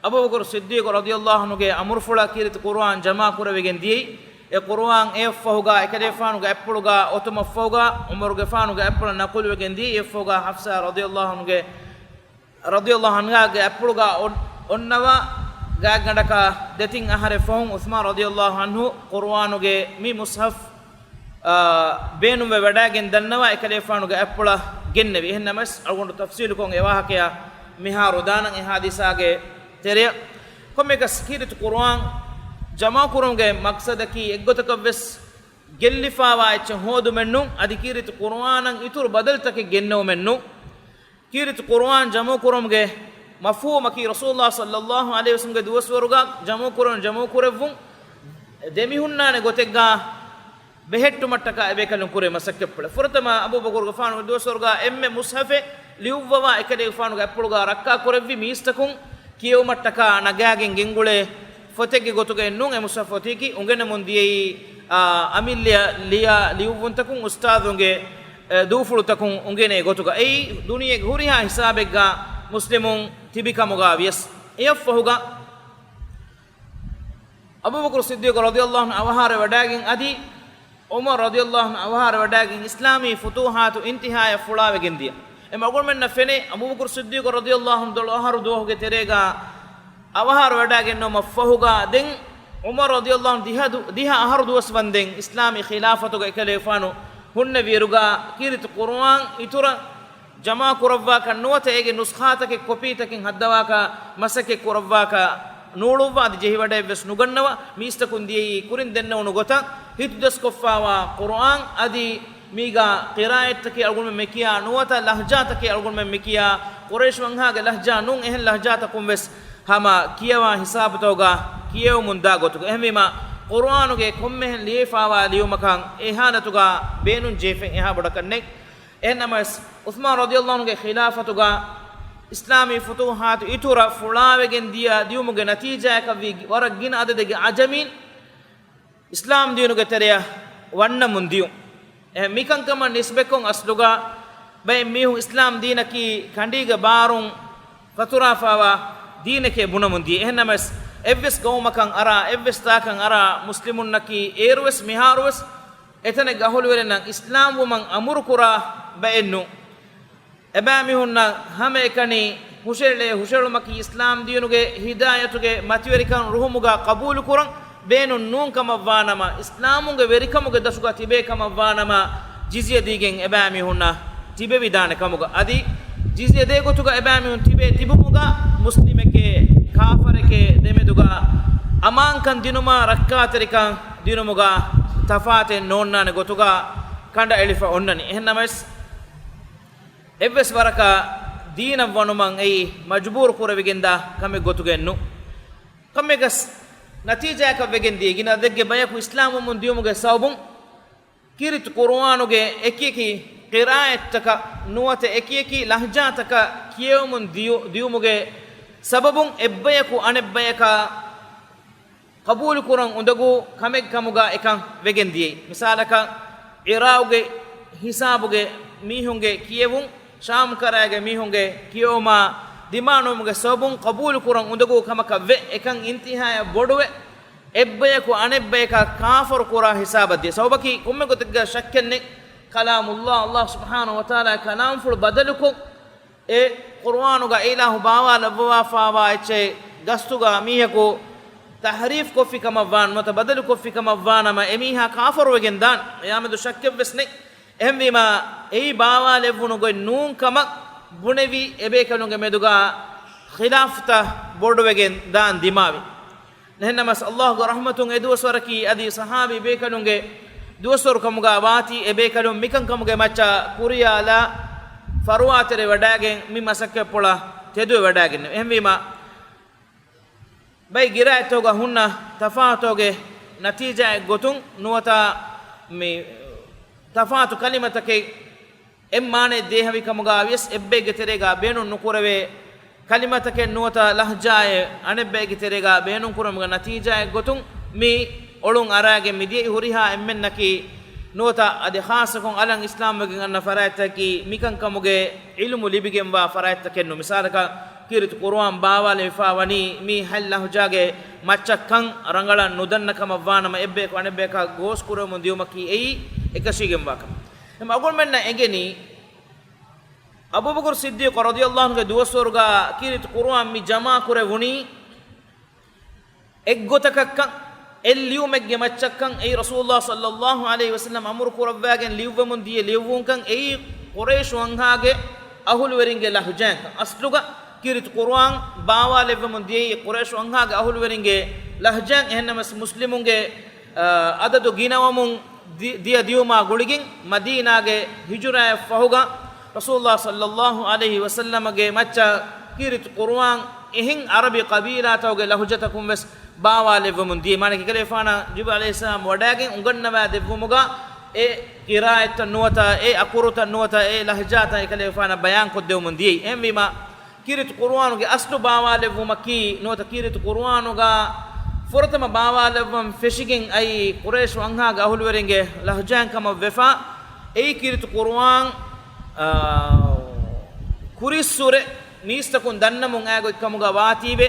އަބޫބަކުރު ޞިއްދީޤު ރަޟިޔަﷲ ޢަންހުގެ އަމުރުފުޅަށް ކީރިތި ޤުރުއާން ޖަމާކުރެވިގެން ދިޔައީ. އެ ޤުރުއާން އެއަށްފަހުގަ އެކަލޭފާނުގެ އަތްޕުޅުގަ އޮތުމަށްފަހުގަ ޢުމަރުގެފާނުގެ އަތްޕުޅަށް ނަޤުލުވެގެން ދިޔައީ. އެއަށްފަހުގަ ޙަފްޞާ ރަޟިޔަﷲ ޢަންހުގެ، ރަޟިޔަﷲ ޢަންހާގެ އަތްޕުޅުގަ އޮން-، އޮންނަވާ ގާތްގަނޑަކަށް ދެތިން އަހަރެއް ފަހުން ޢުޘްމާން ރަޟިޔަﷲ ޢަންހު ޤުރުއާނުގެ މި މުޞްޙަފް، އާ، ބޭނުންވެ ވަޑައިގެން ދަންނަވާ އެކަލޭފާނުގެ އަތްޕުޅަށް ގެންނެވި. އެހެން ނަމަވެސް އަޅުގަނޑު ތަފްޞީލުކޮށް އެ ވާހަކަޔަށް މިހާރު ދާނަން އެ ޙާދިސާގެ ތެރެއަށް. ކޮންމެއަކަސް ކީރިތި ޤުރުއާން ޖަމާކުރުމުގެ މަޤްޞަދަކީ އެއްގޮތަކަށްވެސް ގެއްލިފާވާ އެއްޗެއް ހޯދުމެއްނޫން، އަދި ކީރިތި ޤުރުއާނަށް އިތުރު ބަދަލުތަކެއް ގެންނެވުމެއްނޫން. ކީރިތި ޤުރުއާން ޖަމުކުރުމުގެ މަފްހޫމަކީ، ރަސޫލުﷲ ޞައްލަﷲ ޢަލައިހި ވަސައްލަމްގެ ދުވަސްވަރުގަ ޖަމުކުރަން ޖަމުކުރެއްވުން ދެމިހުންނާނެ ގޮތެއްގަ ބެހެއްޓުމަށްޓަކާ އެބޭކަލުން ކުރޭ މަސައްކަތްޕުޅެއް. ފުރަތަމަ އަބޫބަކުރުގެފާނުގެ ދުވަސްވަރުގަ އެންމެ މުޞްޙަފެއް ލިޔުއްވަވާ އެކަލޭގެފާނުގެ އަތްޕުޅުގަ ރައްކާކުރެއްވި މީސްތަކުން ކިޔެވުމަށްޓަކާ ނަގާގެން ގެންގުޅޭ ފޮތެއްގެ ގޮތުގައެއްނޫން އެ މުޞްޙަފް ފޮތީކީ. އުނގެނެމުން ދިޔައީ، އާ، އަމިއްލައަށް ލިޔާ ލިޔުއްވުންތަކުން އުސްތާޛުންގެ، އެ، ދޫފުޅުތަކުން އުނގެނޭ ގޮތުގަ. އެއީ ދުނިޔޭގެ ހުރިހާ ހިސާބެއްގަ މުސްލިމުން ތިބި ކަމުގަ ވިޔަސް. އެއަށްފަހުގަ އަބޫބަކުރު ޞިއްދީޤު ރަޟިޔަﷲ ޢަންހު އަވަހާރަވެވަޑައިގެން އަދި ޢުމަރު ރަޟިޔަﷲ ޢަންހު އަވަހާރަވެވަޑައިގެން އިސްލާމީ ފުތޫޙާތު އިންތިހާޔަށް ފުޅާވެގެން ދިޔަ. އެމަ އަޅުގަނޑުމެންނަށް ފެނޭ، އަބޫބަކުރު ޞިއްދީޤު ރަޟިޔަﷲ ޢަންހު ދޮޅަށް އަހަރު ދުވަހުގެ ތެރޭގަ އަވަހާރަވެވަޑައިގެންނެވުމަށް ފަހުގަ ދެން ޢުމަރު ރަޟިޔަﷲ ޢަންހު ދިހަ ދު-، ދިހަ އަހަރު ދުވަސް ވަންދެން އިސްލާމީ ޚިލާފަތުގަ އެކަލޭގެފާނު ހުންނެވިއިރުގަ ކީރިތި ޤުރުއާން އިތުރަށް ޖަމާކުރައްވާކަށް ނުވަތަ އޭގެ ނުސްޚާތަކެއް ކޮޕީތަކެއް ހައްދަވާކަށް މަސައްކަތް ކުރައްވާކަށް ނޫޅުއްވާ އަދި ޖެހިވަޑައިގެން ވެސް ނުގަންނަވާ މީސްތަކުން ދިޔައީ ކުރިން ދެންނެވުނު ގޮތަށް ހިތުދަސްކޮށްފާވާ ޤުރުއާން އަދި މީގާ ޤިރާއަތްތަކެއް އަޅުގަނޑުމެން މިކިޔާ ނުވަތަ ލަހްޖާތަކެއް އަޅުގަނޑުމެން މިކިޔާ ޤުރައިޝް ވަންހާގެ ލަހްޖާ ނޫން އެހެން ލަހްޖާތަކުން ވެސް ހަމަ ކިޔަވާ ހިސާބުތަކުގަ ކިޔެވުމުން ދާ ގޮތުގަ. އެހެންވީމަ ޤުރުއާނުގެ ކޮންމެހެން ލިޔެފާވާ ލިޔުމަކަށް އެ ހާލަތުގަ ބޭނުން ޖެހިފައި އެހާ ބޮޑަކަށް ނެތް. އެހެންނަމަވެސް، ޢުޘްމާން ރަޟިޔަﷲ ޢަންހުގެ ޚިލާފަތުގަ އިސްލާމީ ފުތޫޙާތު އިތުރަށް ފުޅާވެގެން ދިޔަ ދިޔުމުގެ ނަތީޖާއަކަށްވީ ވަރަށް ގިނަ އަދަދެއްގެ އަޖަމީން އިސްލާމް ދީނުގެ ތެރެއަށް ވަންނަމުން ދިޔުން. އެ، މިކަންކަމަށް ނިސްބަތްކޮށް އަސްލުގަ ބައެއް މީހުން އިސްލާމް ދީނަކީ ކަނޑީގެ ބާރުން ފަތުރާފާވާ ދީނެކޭ ބުނަމުން ދިޔަ. އެހެންނަމަވެސް، އެއްވެސް ގައުމަކަށް އަރާ، އެއްވެސް ތާކަށް އަރާ މުސްލިމުންނަކީ އޭރުވެސް މިހާރުވެސް އެތަނެއްގެ އަހުލުވެރިންނަށް އިސްލާމްވުމަށް އަމުރުކުރާ ބައެއްނޫން. އެބައިމީހުންނަށް ހަމައެކަނި ހުށައެޅޭ ހުށައެޅުމަކީ އިސްލާމް ދީނުގެ ހިދާޔަތުގެ މަތިވެރިކަން ރުހުމުގަ ޤަބޫލުކުރަން ބޭނުން ނޫން ކަމަށްވާނަމަ، އިސްލާމުންގެ ވެރިކަމުގެ ދަށުގަ ތިބޭ ކަމަށްވާނަމަ، ޖިޒްޔަ ދީގެން އެބައިމީހުންނަށް ތިބެވިދާނެ ކަމުގަ. އަދި ޖިޒްޔަ ދޭ ގޮތުގަ އެބައިމީހުން ތިބޭ ތިބުމުގަ މުސްލިމެކޭ ކާފަރެކޭ ދެމެދުގަ އަމާންކަން ދިނުމާ ރައްކާތެރިކަން ދިނުމުގަ ތަފާތެއް ނޯންނާނެ ގޮތުގަ ކަނޑައެޅިފަ އޮންނަނީ. އެހެންނަމަވެސް، އެއްވެސް ވަރަކަށް ދީނަށް ވަނުމަށް އެއީ މަޖުބޫރު ކުރެވިގެންދާ ކަމެއް ގޮތުގައެއްނު. ކަމެއްގަސް ނަތީޖާއަކަށް ވެގެން ދިޔަ ގިނަ އަދަދެއްގެ ބަޔަކު އިސްލާމްވަމުން ދިޔުމުގެ ސަބަބުން ކީރިތި ޤުރުއާނުގެ އެކިއެކި ޤިރާއަތްތަކަށް ނުވަތަ އެކިއެކި ލަހްޖާތަކަށް ކިޔެވުމުން ދިޔު-، ދިޔުމުގެ ސަބަބުން އެއްބަޔަކު އަނެއްބަޔަކާ ޤަބޫލުކުރަން އުނދަގޫ ކަމެއް ކަމުގަ އެކަން ވެގެން ދިޔައީ. މިސާލަކަށް، ޢިރާޤުގެ ހިސާބުގެ މީހުންގެ ކިޔެވުން، ޝާމް ކަރައިގެ މީހުންގެ ކިޔެވުމާ ދިމާނުވުމުގެ ސަބަބުން ޤަބޫލުކުރަން އުނދަގޫ ކަމަކަށް ވެ، އެކަން އިންތިހާޔަށް ބޮޑުވެ، އެއްބަޔަކު އަނެއްބަޔަކާ ކާފަރު ކުރާ ހިސާބަށް ދިޔަ. ސަބަބަކީ ކޮންމެ ގޮތެއްގަ ޝައްކެއްނެތް، ކަލާމުﷲ، ﷲ ސުބްޙާނަހޫ ވަތަޢާލާ ކަލާމްފުޅު ބަދަލުކޮށް، އެ ޤުރުއާނުގަ އިލާހު ބާވާލައްވަވާފާވާ އެއްޗެއް ގަސްތުގަ މީހަކު ތަޙްރީފް ކޮށްފި ކަމަށްވާން ނުވަތަ ބަދަލު ކޮށްފި ކަމަށްވާނަމަ، އެމީހާ ކާފަރުވެގެން ދާން. އެއާމެދު ޝައްކެއްވެސް ނެތް. އެހެންވީމާ، އެއީ ބާވާލެއްވުނު ގޮތް ނޫން ކަމަށް ބުނެވި، އެބޭކަލުންގެ މެދުގަ ޚިލާފްތައް ބޮޑުވެގެން ދާން ދިމާވި. އެހެންނަމަސް، ﷲގެ ރަޙްމަތުން އެދުވަސްވަރަކީ އަދި ޞަޙާބީ ބޭކަލުންގެ ދުވަސްވަރު ކަމުގަ ވާތީ އެބޭކަލުން މިކަންކަމުގެ މައްޗަށް ކުރިޔާލާ ފަރުވާތެރިވެވަޑައިގެން މި މަސައްކަތްޕުޅަށް ތެދުވެވަޑައިގެންނެވި. އެހެންވީމަ، ބައި ގިރާއަތްތަކުގަ ހުންނަ ތަފާތުގެ ނަތީޖާއެއް ގޮތުން ނުވަތަ މި ތަފާތު ކަލިމަތަކެއް އެއް މާނައެއް ދޭހަވި ކަމުގަ ވިޔަސް އެއްބައެއްގެ ތެރޭގަ ބޭނުން ނުކުރެވޭ ކަލިމަތަކެއް ނުވަތަ ލަހްޖާއެއް އަނެއްބައެއްގެ ތެރޭގަ ބޭނުންކުރުމުގެ ނަތީޖާއެއް ގޮތުން މި އޮޅުން އަރާގެން މިދިޔައީ. ހުރިހާ އެންމެންނަކީ ނުވަތަ އަދި ޚާއްޞަކޮށް އަލަށް އިސްލާމްވެގެން އަންނަ ފަރާތްތަކަކީ މިކަންކަމުގެ ޢިލްމު ލިބިގެންވާ ފަރާތްތަކެއް ނޫން. މިސާލަކަށް ކީރިތި ޤުރުއާން ބާވާލެވިފާ ވަނީ މި ހަތް ލަހްޖާގެ މައްޗަށްކަން ރަނގަޅަށް ނުދަންނަ ކަމަށް ވާނަމަ އެއްބަޔަކު އަނެއްބަޔަކަށް ގޯސް ކުރެވެމުން ދިޔުމަކީ އެއީ އެކަށީގެންވާ ކަމެއް. އެހެން އަޅުގަނޑުމެންނަށް އެނގެނީ އަބޫބަކުރު ޞިއްދީޤު ރަޟިޔަﷲ ޢަންހުގެ ދުވަސްވަރުގަ ކީރިތި ޤުރުއާން މި ޖަމާ ކުރެވުނީ އެއްގޮތަކަށްކަން، އެއް ލިޔުމެއްގެ މައްޗަށްކަން އެއީ ރަސޫލުﷲ ޞައްލަﷲ ޢަލައިހި ވަސައްލަމް އަމުރު ކުރައްވާގެން ލިޔުއްވަމުން ދިޔަ ލިޔުއްވުންކަން އެއީ ޤުރައިޝު އަންހާގެ އަހުލުވެރިންގެ ލަހްޖާއެއްކަން. އަސްލުގަ ކީރިތި ޤުރުއާން ބާވާލެއްވަމުން ދިޔައީ ޤުރައިޝު އަންހާގެ އަހުލުވެރިންގެ ލަހްޖާއެއް. އެހެންނަމަވެސް މުސްލިމުންގެ، އަ، އަދަދު ގިނަވަމުން ދި-، ދިޔަ ދިޔުމާ ގުޅިގެން މަދީނާގެ ހިޖުރާއަށް ފަހުގަ ރަސޫލުﷲ ޞައްލަﷲ ޢަލައިހި ވަސައްލަމަގެ މައްޗަށް ކީރިތި ޤުރުއާން އެހެން ޢަރަބި ޤަބީލާތަކުގެ ލަހުޖަތަކުން ވެސް ބާވާލެއްވަމުން ދިޔަ. މާނަ އެކަލޭގެފާނަށް ޖިބްރީލު ޢަލައިހިއްސަލާމް ވަޑައިގެން އުނގަންނަވާ ދެއްވުމުގަ އެ ޤިރާއަތްތައް ނުވަތަ އެ އަކުރުތައް ނުވަތަ އެ ލަހްޖާތައް އެކަލޭގެފާނަށް ބަޔާންކޮށްދެވުމުން ދިޔައީ. އެހެންވީމަ، ކީރިތި ޤުރުއާނުގެ އަސްލު ބާވާލެއްވުމަކީ ނުވަތަ ކީރިތި ޤުރުއާނުގަ ފުރަތަމަ ބާވާލެއްވަން ފެށިގެން އައީ ޤުރައިޝު އަންހާގެ އަހުލުވެރިންގެ ލަހްޖާއިން ކަމަށް ވެފަ، އެއީ ކީރިތި ޤުރުއާން، އާ، ކުރީއްސުރެ މީސްތަކުން ދަންނަމުން އައި ގޮތްކަމުގަ ވާތީވެ،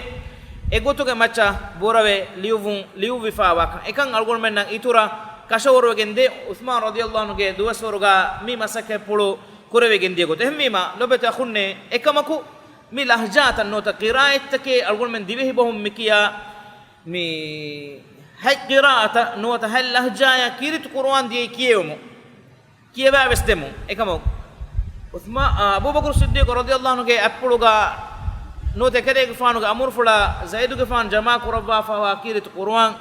އެގޮތުގެ މައްޗަށް ބުރަވެ ލިޔުއްވުން، ލިޔުއްވިފާވާކަން. އެކަން އަޅުގަނޑުމެންނަށް އިތުރަށް ކަށަވަރުވެގެން ދޭ ޢުޘްމާން ރަޟިޔަﷲ ޢަންހުގެ ދުވަސްވަރުގަ މި މަސައްކަތްޕުޅު ކުރެވިގެން ދިޔަ ގޮތަށް. އެހެންވީމަ، ލޮބުވެތި އަޚުންނޭ، އެކަމަކު، މި ލަހްޖާތައް ނުވަތަ ޤިރާއަތްތަކެއް އަޅުގަނޑުމެން ދިވެހިބަހުން މިކިޔާ މި ހަތް ޤިރާއަތަށް ނުވަތަ ހަތް ލަހްޖާއަށް ކީރިތި ޤުރުއާން ދިޔައީ ކިޔެވުމުން، ކިޔަވާވެސް ދެމުން. އެކަމަކު، ޢުޘްމާ-، އާ، އަބޫބަކުރު ޞިއްދީޤު ރަޟިޔަﷲ ޢަންހުގެ އަތްޕުޅުގަ ނުވަތަ އެކަލޭގެފާނުގެ އަމުރުފުޅަށް ޒައިދުގެފާނު ޖަމާކުރައްވާފައިވާ ކީރިތި ޤުރުއާން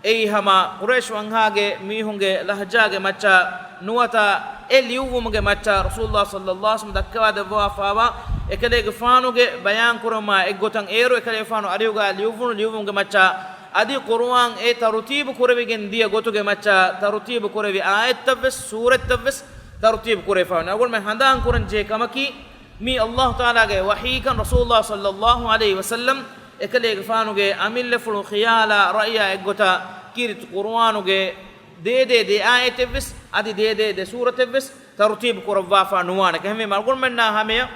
އެއީ ހަމަ ޤުރައިޝު އަންހާގެ މީހުންގެ ލަހްޖާގެ މައްޗަށް ނުވަތަ އެ ލިޔުއްވުމުގެ މައްޗަށް ރަސޫލުﷲ ޞައްލަﷲ ޢަލައިހި ވަސައްލަމަ ދައްކަވާދެއްވާފައިވާ އެކަލޭގެފާނުގެ ބަޔާންކުރުމާ އެއްގޮތަށް އޭރު އެކަލޭގެފާނު އަރިހުގަ ލިޔުއްވުނު ލިޔުއްވުމުގެ މައްޗަށް އަދި ޤުރުއާން އެ ތަރުތީބު ކުރެވިގެން ދިޔަ ގޮތުގެ މައްޗަށް ތަރުތީބު ކުރެވި އާޔަތްތައްވެސް ސޫރަތްތައްވެސް ތަރުތީބު ކުރެވިފައިވަނީ. އަޅުގަނޑުމެން ހަނދާން ކުރަން ޖެހޭ ކަމަކީ، މީ ﷲ ތަޢާލާގެ ވަޙީކަން ރަސޫލުﷲ ޞައްލަﷲ ޢަލައިހި ވަސައްލަމް އެކަލޭގެފާނުގެ އަމިއްލަފުޅު ޚިޔާލާ ރައްޔާ އެއްގޮތަށް ކީރިތި ޤުރުއާނުގެ ދޭދޭ ދެ އާޔަތެއްވެސް އަދި ދޭދޭ ދެ ސޫރަތެއްވެސް ތަރުތީބު ކުރައްވާފަ ނުވާނެ. އެހެންވީމަ އަޅުގަނޑުމެންނާ ހަމަޔަށް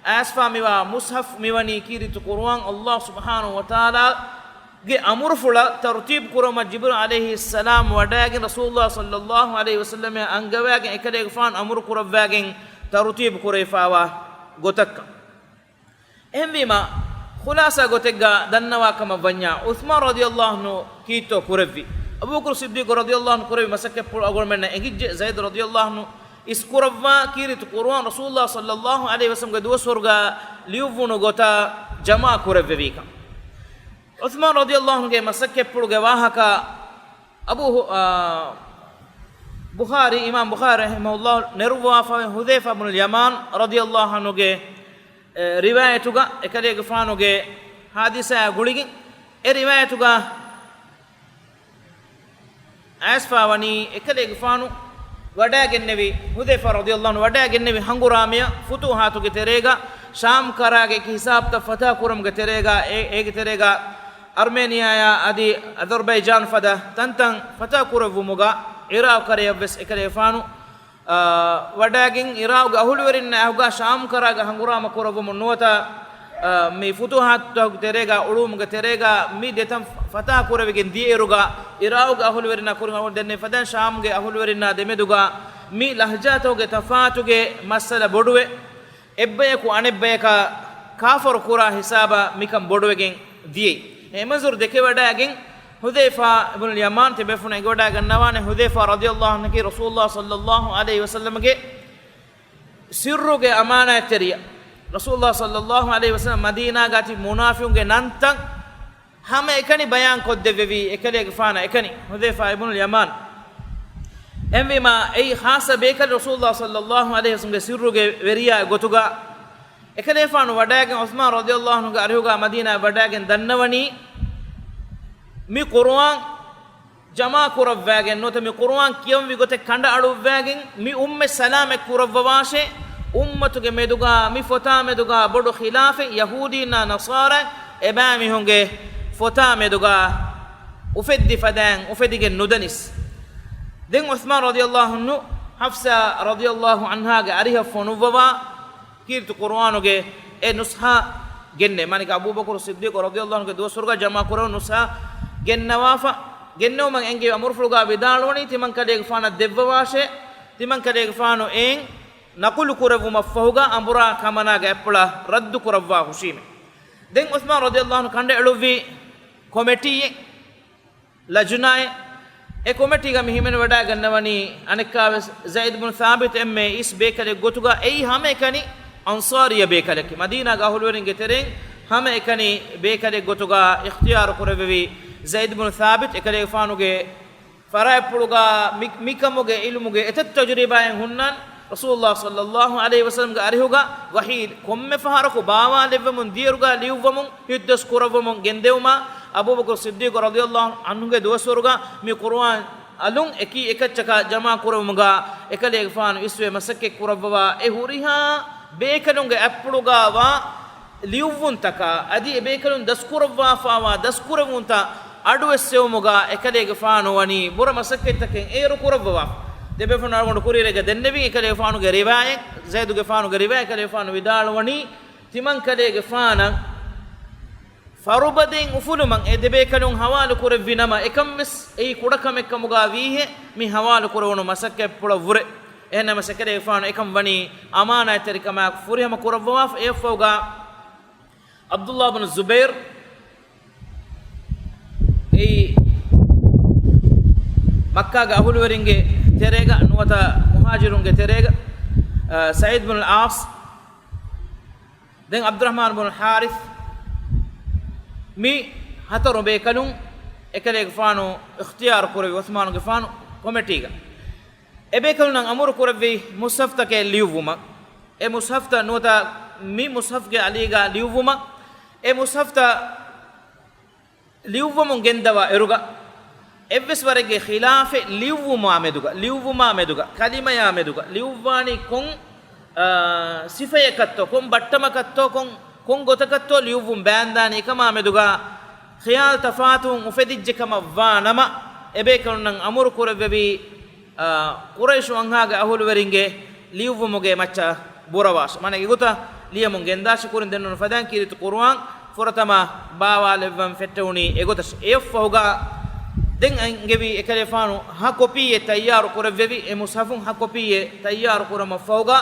އައިސްފާ މިވާ މުޞްޙަފް މިވަނީ ކީރިތި ޤުރުއާން ﷲ ސުބްޙާނަހޫ ވަތަޢާލާގެ އަމުރުފުޅަށް ތަރުތީބު ކުރުމަށް ޖިބްރީލު ޢަލައިހިއްސަލާމް ވަޑައިގެން ރަސޫލުﷲ ޞައްލަﷲ ޢަލައިހި ވަސައްލަމަށް އަންގަވައިގެން އެކަލޭގެފާނު އަމުރު ކުރައްވައިގެން ތަރުތީބު ކުރެވިފައިވާ ގޮތަކަށް. އެހެންވީމަ، ޚުލާޞާ ގޮތެއްގަ ދަންނަވާ ކަމަށް ވަންޏާ، ޢުޘްމާން ރަޟިޔަﷲ ޢަންހު ކީއްތޯ ކުރެއްވި؟ އަބޫބަކުރު ޞިއްދީޤު ރަޟިޔަﷲ ޢަންހު ކުރެއްވި މަސައްކަތްޕުޅު އަޅުގަނޑުމެންނަށް އެނގިއްޖެ، ޒައިދު ރަޟިޔަﷲ ޢަންހު އިސްކުރައްވާ ކީރިތި ޤުރުއާން ރަސޫލުﷲ ޞައްލަﷲ ޢަލައިހި ވަސައްލަމްގެ ދުވަސްވަރުގަ ލިޔުއްވުނު ގޮތަށް ޖަމާ ކުރެއްވެވީކަން. ޢުޘްމާން ރަޟިޔަﷲ ޢަންހުގެ މަސައްކަތްޕުޅުގެ ވާހަކަ އަބޫ ހު-، އާ، ބުޚާރީ، އިމާމް ބުޚާރީ ރަޙިމަހުﷲ ނެރުއްވާފައި ޙުޛައިފާ ބިނުލް ޔަމާން ރަޟިޔަﷲ ޢަންހުގެ، އެ، ރިވާޔަތުގަ އެކަލޭގެފާނުގެ ޙާދިސާއާ ގުޅިގެން އެ ރިވާޔަތުގަ އައިސްފާ ވަނީ އެކަލޭގެފާނު ވަޑައިގެންނެވި، ޙުޛައިފާ ރަޟިޔަﷲ ޢަންހު ވަޑައިގެންނެވި ހަނގުރާމަޔަށް ފުތޫޙާތުގެ ތެރޭގަ ޝާމް ކަރާގެ އެކި ހިސާބުތައް ފަތާ ކުރުމުގެ ތެރޭގަ އެ، އޭގެ ތެރޭގަ އަރްމޭނިއާއާ އަދި އަޒަރްބައިޖާން ފަދަ ތަންތަން ފަތާ ކުރެއްވުމުގަ ޢިރާޤު ކަރަޔަށްވެސް އެކަލޭގެފާނު އާ، ވަޑައިގެން ޢިރާޤުގެ އަހުލުވެރިންނާ އެކުގަ ޝާމް ކަރާގަ ހަނގުރާމަ ކުރައްވަމުން ނުވަތަ، އާ، މި ފުތޫޙާތުގެ ތެރޭގަ އުޅުވުމުގެ ތެރޭގަ މި ދެތަން ފަ-، ފަތާ ކުރެވިގެން ދިޔައިރުގަ ޢިރާޤުގެ އަހުލުވެރިންނާ ކުރިން އަޅުގަނޑު ދެންނެވި ފަދައިން ޝާމްގެ އަހުލުވެރިންނާ ދެމެދުގަ މި ލަހްޖާތަކުގެ ތަފާތުގެ މައްސަލަ ބޮޑުވެ، އެއްބަޔަކު އަނެއްބަޔަކަށް ކާފަރު ކުރާ ހިސާބަށް މިކަން ބޮޑުވެގެން ދިޔައީ. އެ މަންޒަރު ދެކެވަޑައިގެން ޙުޛައިފާ އިބްނުލް ޔަމާން ތިބޭފުޅުން އެނގިވަޑައިގަންނަވާނެ ޙުޛައިފާ ރަޟިޔަﷲ ޢަންހު ކީ ރަސޫލުﷲ ޞައްލަﷲ ޢަލައިހި ވަސައްލަމްގެ ސިއްރުގެ އަމާނާތްތެރިޔަށް. ރަސޫލުﷲ ޞައްލަﷲ ޢަލައިހި ވަސައްލަމް މަދީނާގަ ތިބި މުނާފިޤުންގެ ނަންތައް ހަމައެކަނި ބަޔާން ކޮށްދެއްވެވީ އެކަލޭގެފާނަށް އެކަނި ޙުޛައިފާ އިބްނުލް ޔަމާން. އެހެންވީމާ، އެއީ ޚާއްޞަ ބޭކަލެއް ރަސޫލުﷲ ޞައްލައްލާހު ޢަލައިހި ވަސައްލަމްގެ ސިއްރުގެ ވެރިޔާ ގޮތުގަ އެކަލޭގެފާނު ވަޑައިގެން ޢުޘްމާން ރަޟިޔައްލާހު ޢަންހުގެ އަރިހުގަ މަދީނާއަށް ވަޑައިގެން ދަންނަވަނީ، މި ޤުރުއާން ޖަމާ ކުރައްވައިގެން ނުވަތަ މި ޤުރުއާން ކިޔަންވި ގޮތެއް ކަނޑައަޅުއްވައިގެން މި އުއްމަތް ސަލާމަތް ކުރައްވަވާށޭ، އުއްމަތުގެ މެދުގަ މި ފޮތާ މެދުގަ ބޮޑު ޚިލާފެއް ޔަހޫދީންނާ ނަޞާރާ އެބައިމީހުންގެ ފޮތާ މެދުގަ އުފެއްދި ފަދައިން އުފެދިގެން ނުދަނީސް. ދެން ޢުޘްމާން ރަޟިޔައްލާހު ޢަންހު ޙަފްޞާ ރަޟިޔައްލާހު ޢަންހާގެ އަރިހަށް ފޮނުއްވަވާ، ކީރިތި ޤުރުއާނުގެ އެ ނުސްހާ ގެންނޭ. މާނައީ އަބޫބަކުރު ޞިއްދީޤު ރަޟިޔައްލާހު ޢަންހުގެ ދުވަސްވަރުގަ ޖަމާ ކުރެވުނު ނުސްހާ ގެންނަވާފަ، ގެންނެވުމަށް އެންގެވި އަމުރުފުޅުގަ ވިދާޅުވަނީ، ތިމަންކަލޭގެފާނަށް ދެއްވަވާށޭ، ތިމަންކަލޭގެފާނު އެއިން ނަޤުލު ކުރެއްވުމަށްފަހުގަ އަނބުރާ ކަމަނާގެ އަތްޕުޅަށް ރައްދު ކުރައްވާ ހުށީމޭ. ދެން ޢުޘްމާން ރަޟިޔައްލާހު ޢަންހު ކަނޑައެޅުއްވި ކޮމެޓީއެއް، ލަޖުނާއެއް. އެ ކޮމެޓީގަ މި ހިމެނިވަޑައިގަންނަވަނީ އަނެއްކާވެސް ޒައިދު ބުނު ސާބިތު އެންމެ އިސް ބޭކަލެއް ގޮތުގަ، އެއީ ހަމައެކަނި އަންޞާރީ ބޭކަލެކޭ. މަދީނާގެ އަހުލުވެރިންގެ ތެރެއިން ހަމައެކަނި ބޭކަލެއް ގޮތުގަ އިޚްތިޔާރު ކުރެއްވެވި ޒައިދު ބުނު ސާބިތު އެކަލޭގެފާނުގެ ފަރާތްޕުޅުގަ މި، މިކަމުގެ ޢިލްމުގެ އެތައް ތަޖުރިބާއެއް ހުންނަން، ރަސޫލުﷲ ޞައްލައްލާހު ޢަލައިހި ވަސައްލަމްގެ އަރިހުގަ ވަޙީ ކޮންމެ ފަހަރަކު ބާވާލެއްވަމުން ދިޔައިރުގަ ލިޔުއްވަމުން ހިތްދަސް ކުރައްވަމުން ގެންދެވުމަށް އަބޫބަކުރު ޞިއްދީޤު ރަޟިޔައްލާހު ޢަންހުގެ ދުވަސްވަރުގަ މި ޤުރުއާން އަލުން އެކީ އެކައްޗަކަށް ޖަމާ ކުރެވުމުގަ އެކަލޭގެފާނު އިސްވެ މަސައްކަތް ކުރައްވަވާ، އެ ހުރިހާ ބޭކަލުންގެ އަތްޕުޅުގަ ވާ ލިޔުއްވުންތަކާ އަދި އެބޭކަލުން ދަސްކުރައްވާފައިވާ ދަސްކުރެވުންތައް އަޑުއެއްސެވުމުގަ އެކަލޭގެފާނު ވަނީ ބުރަ މަސައްކަތްތަކެއް އޭރު ކުރައްވަވާފަ. ދެބޭފުޅުން އަޅުގަނޑު ކުރިއަރައިގަ ދެންނެވީ އެކަލޭގެފާނުގެ ރިވާޔަތް، ޒައިދުގެފާނުގެ ރިވާޔަތް، އެކަލޭގެފާނު ވިދާޅުވަނީ، ތިމަންކަލޭގެފާނަށް ފަރުބަދައިން އުފުލުމަށް އެ ދެބޭކަލުން ހަވާލު ކުރެއްވި ނަމަ، އެކަންވެސް އެއީ ކުޑަކަމެއްކަމުގަ ވީހޭ، މި ހަވާލު ކުރެވުނު މަސައްކަތްޕުޅަށްވުރެ. އެހެންނަމަވެސް އެކަލޭގެފާނު އެކަން ވަނީ އަމާނާތްތެރިކަމާއެކު ފުރިހަމަ ކުރައްވަވާފަ. އެއަށްފަހުގަ ޢަބްދުﷲ ބުނު ޒުބައިރު އެއީ މައްކާގެ އަހުލުވެރިންގެ ތެރޭގަ ނުވަތަ މުހާޖިރުންގެ ތެރޭގަ، އަ، ސަޢީދު ބުނުލް ޢާޞް، ދެން ޢަބްދުއްރަޙްމާން ބުނު ޙާރިޘް، މި ހަތަރު ބޭކަލުން އެކަލޭގެފާނު އިޚްތިޔާރު ކުރެއްވި ޢުޘްމާނުގެފާނު ކޮމެޓީގަ. އެބޭކަލުންނަށް އަމުރު ކުރެއްވި މުޞްޙަފްތަކެއް ލިޔުއްވުމަށް، އެ މުޞްޙަފްތައް ނުވަތަ މި މުޞްޙަފްގެ އަލީގަ ލިޔުއްވުމަށް، އެ މުޞްޙަފްތައް ލިޔުއްވަމުން ގެންދަވާ އިރުގަ، އެއްވެސް ވަރެއްގެ ޚިލާފެއް ލިޔުއްވުމާ މެދުގަ، ލިޔުއްވުމާ މެދުގަ، ކަލިމަޔާ މެދުގަ، ލިޔުއްވާނީ ކޮން، އާ، ސިފަޔަކަށްތޯ، ކޮން ބައްޓަމަކަށްތޯ، ކޮން، ކޮން ގޮތަކަށްތޯ ލިޔުއްވުން ބާންދާނީ އެކަމާ މެދުގަ ޚިޔާލު ތަފާތުވުން އުފެދިއްޖެ ކަމަށް ވާ ނަމަ، އެބޭކަލުންނަށް އަމުރު ކުރެއްވެވީ، އާ، ޤުރައިޝު އަންހާގެ އަހުލުވެރިންގެ ލިޔުއްވުމުގެ މައްޗަށް ބުރަވާށި. މާނަ އެގޮތަށް ލިޔަމުން ގެންދާށި. ކުރިން ދެންނެވުނު ފަދައިން ކީރިތި ޤުރުއާން ފުރަތަމަ ބާވާލެއްވަން ފެއްޓެވުނީ އެގޮތަށް. އެއަށްފަހުގަ ދެން އެންގެވީ އެކަލޭފާނު ހަ ކޮޕީއެއް ތައްޔާރު ކުރެއްވެވި. އެ މުޞްޙަފުން ހަ ކޮޕީއެއް ތައްޔާރު ކުރުމަށްފަހުގަ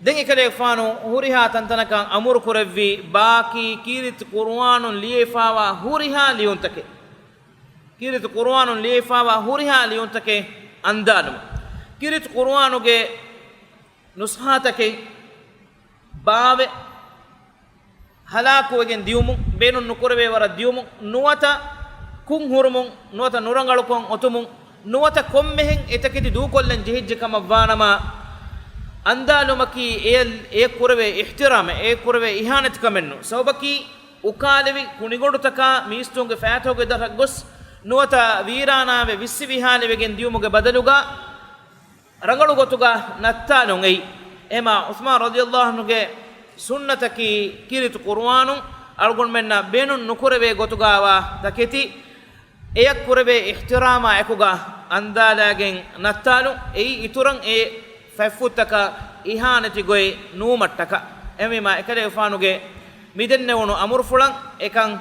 ދެން އެކަލޭފާނު ހުރިހާ ތަންތަނަކަށް އަމުރު ކުރެއްވި ބާކީ ކީރިތި ޤުރުއާނުން ލިޔެފާވާ ހުރިހާ ލިޔުންތަކެއް، ކީރިތި ޤުރުއާނުން ލިޔެފާވާ ހުރިހާ ލިޔުންތަކެއް އަންދާލުމަށް. ކީރިތި ޤުރުއާނުގެ ނުސްހާތަކެއް ބާވެ، ހަލާކުވެގެން ދިޔުމުން، ބޭނުން ނުކުރެވޭ ވަރަށް ދިޔުމުން، ނުވަތަ ކުން ހުރުމުން، ނުވަތަ ނުރަނގަޅުކޮށް އޮތުމުން، ނުވަތަ ކޮންމެހެން އެތަކެތި ދޫކޮށްލަން ޖެހިއްޖެ ކަމަށް ވާނަމަ، އަންދާލުމަކީ އެޔަށް، އެ ކުރެވޭ އިޙްތިރާމެއް، އެ ކުރެވޭ އިހާނެތިކަމެއް ނޫން. ސަބަބަކީ އުކާލެވި ކުނިގޮނޑުތަކާ މީސްތުންގެ ފައިތަކުގެ ދަށަށް ގޮސް، ނުވަތަ ވީރާނާވެ ވިއްސި ވިހާލެވިގެން ދިޔުމުގެ ބަދަލުގަ، ރަނގަޅު ގޮތުގަ ނައްތާލުން އެއީ. އެހެމާ ޢުޘްމާން ރަޟިޔަﷲ ޢަންހުގެ ސުންނަތަކީ ކީރިތި ޤުރުއާނުން އަޅުގަނޑުމެންނަށް ބޭނުން ނުކުރެވޭ ގޮތުގައިވާ ތަކެތި، އެޔަށް ކުރެވޭ އިޙްތިރާމާ އެކުގަ އަންދާލައިގެން ނައްތާލުން އެއީ، އިތުރަށް އެ ފަތްފުށްތަކަށް އިހާނެތި ގޮތް ނުވުމަށްޓަކާ. އެހެންވީމާ އެކަލޭގެފާނުގެ މިދެންނެވުނު އަމުރުފުޅަށް އެކަން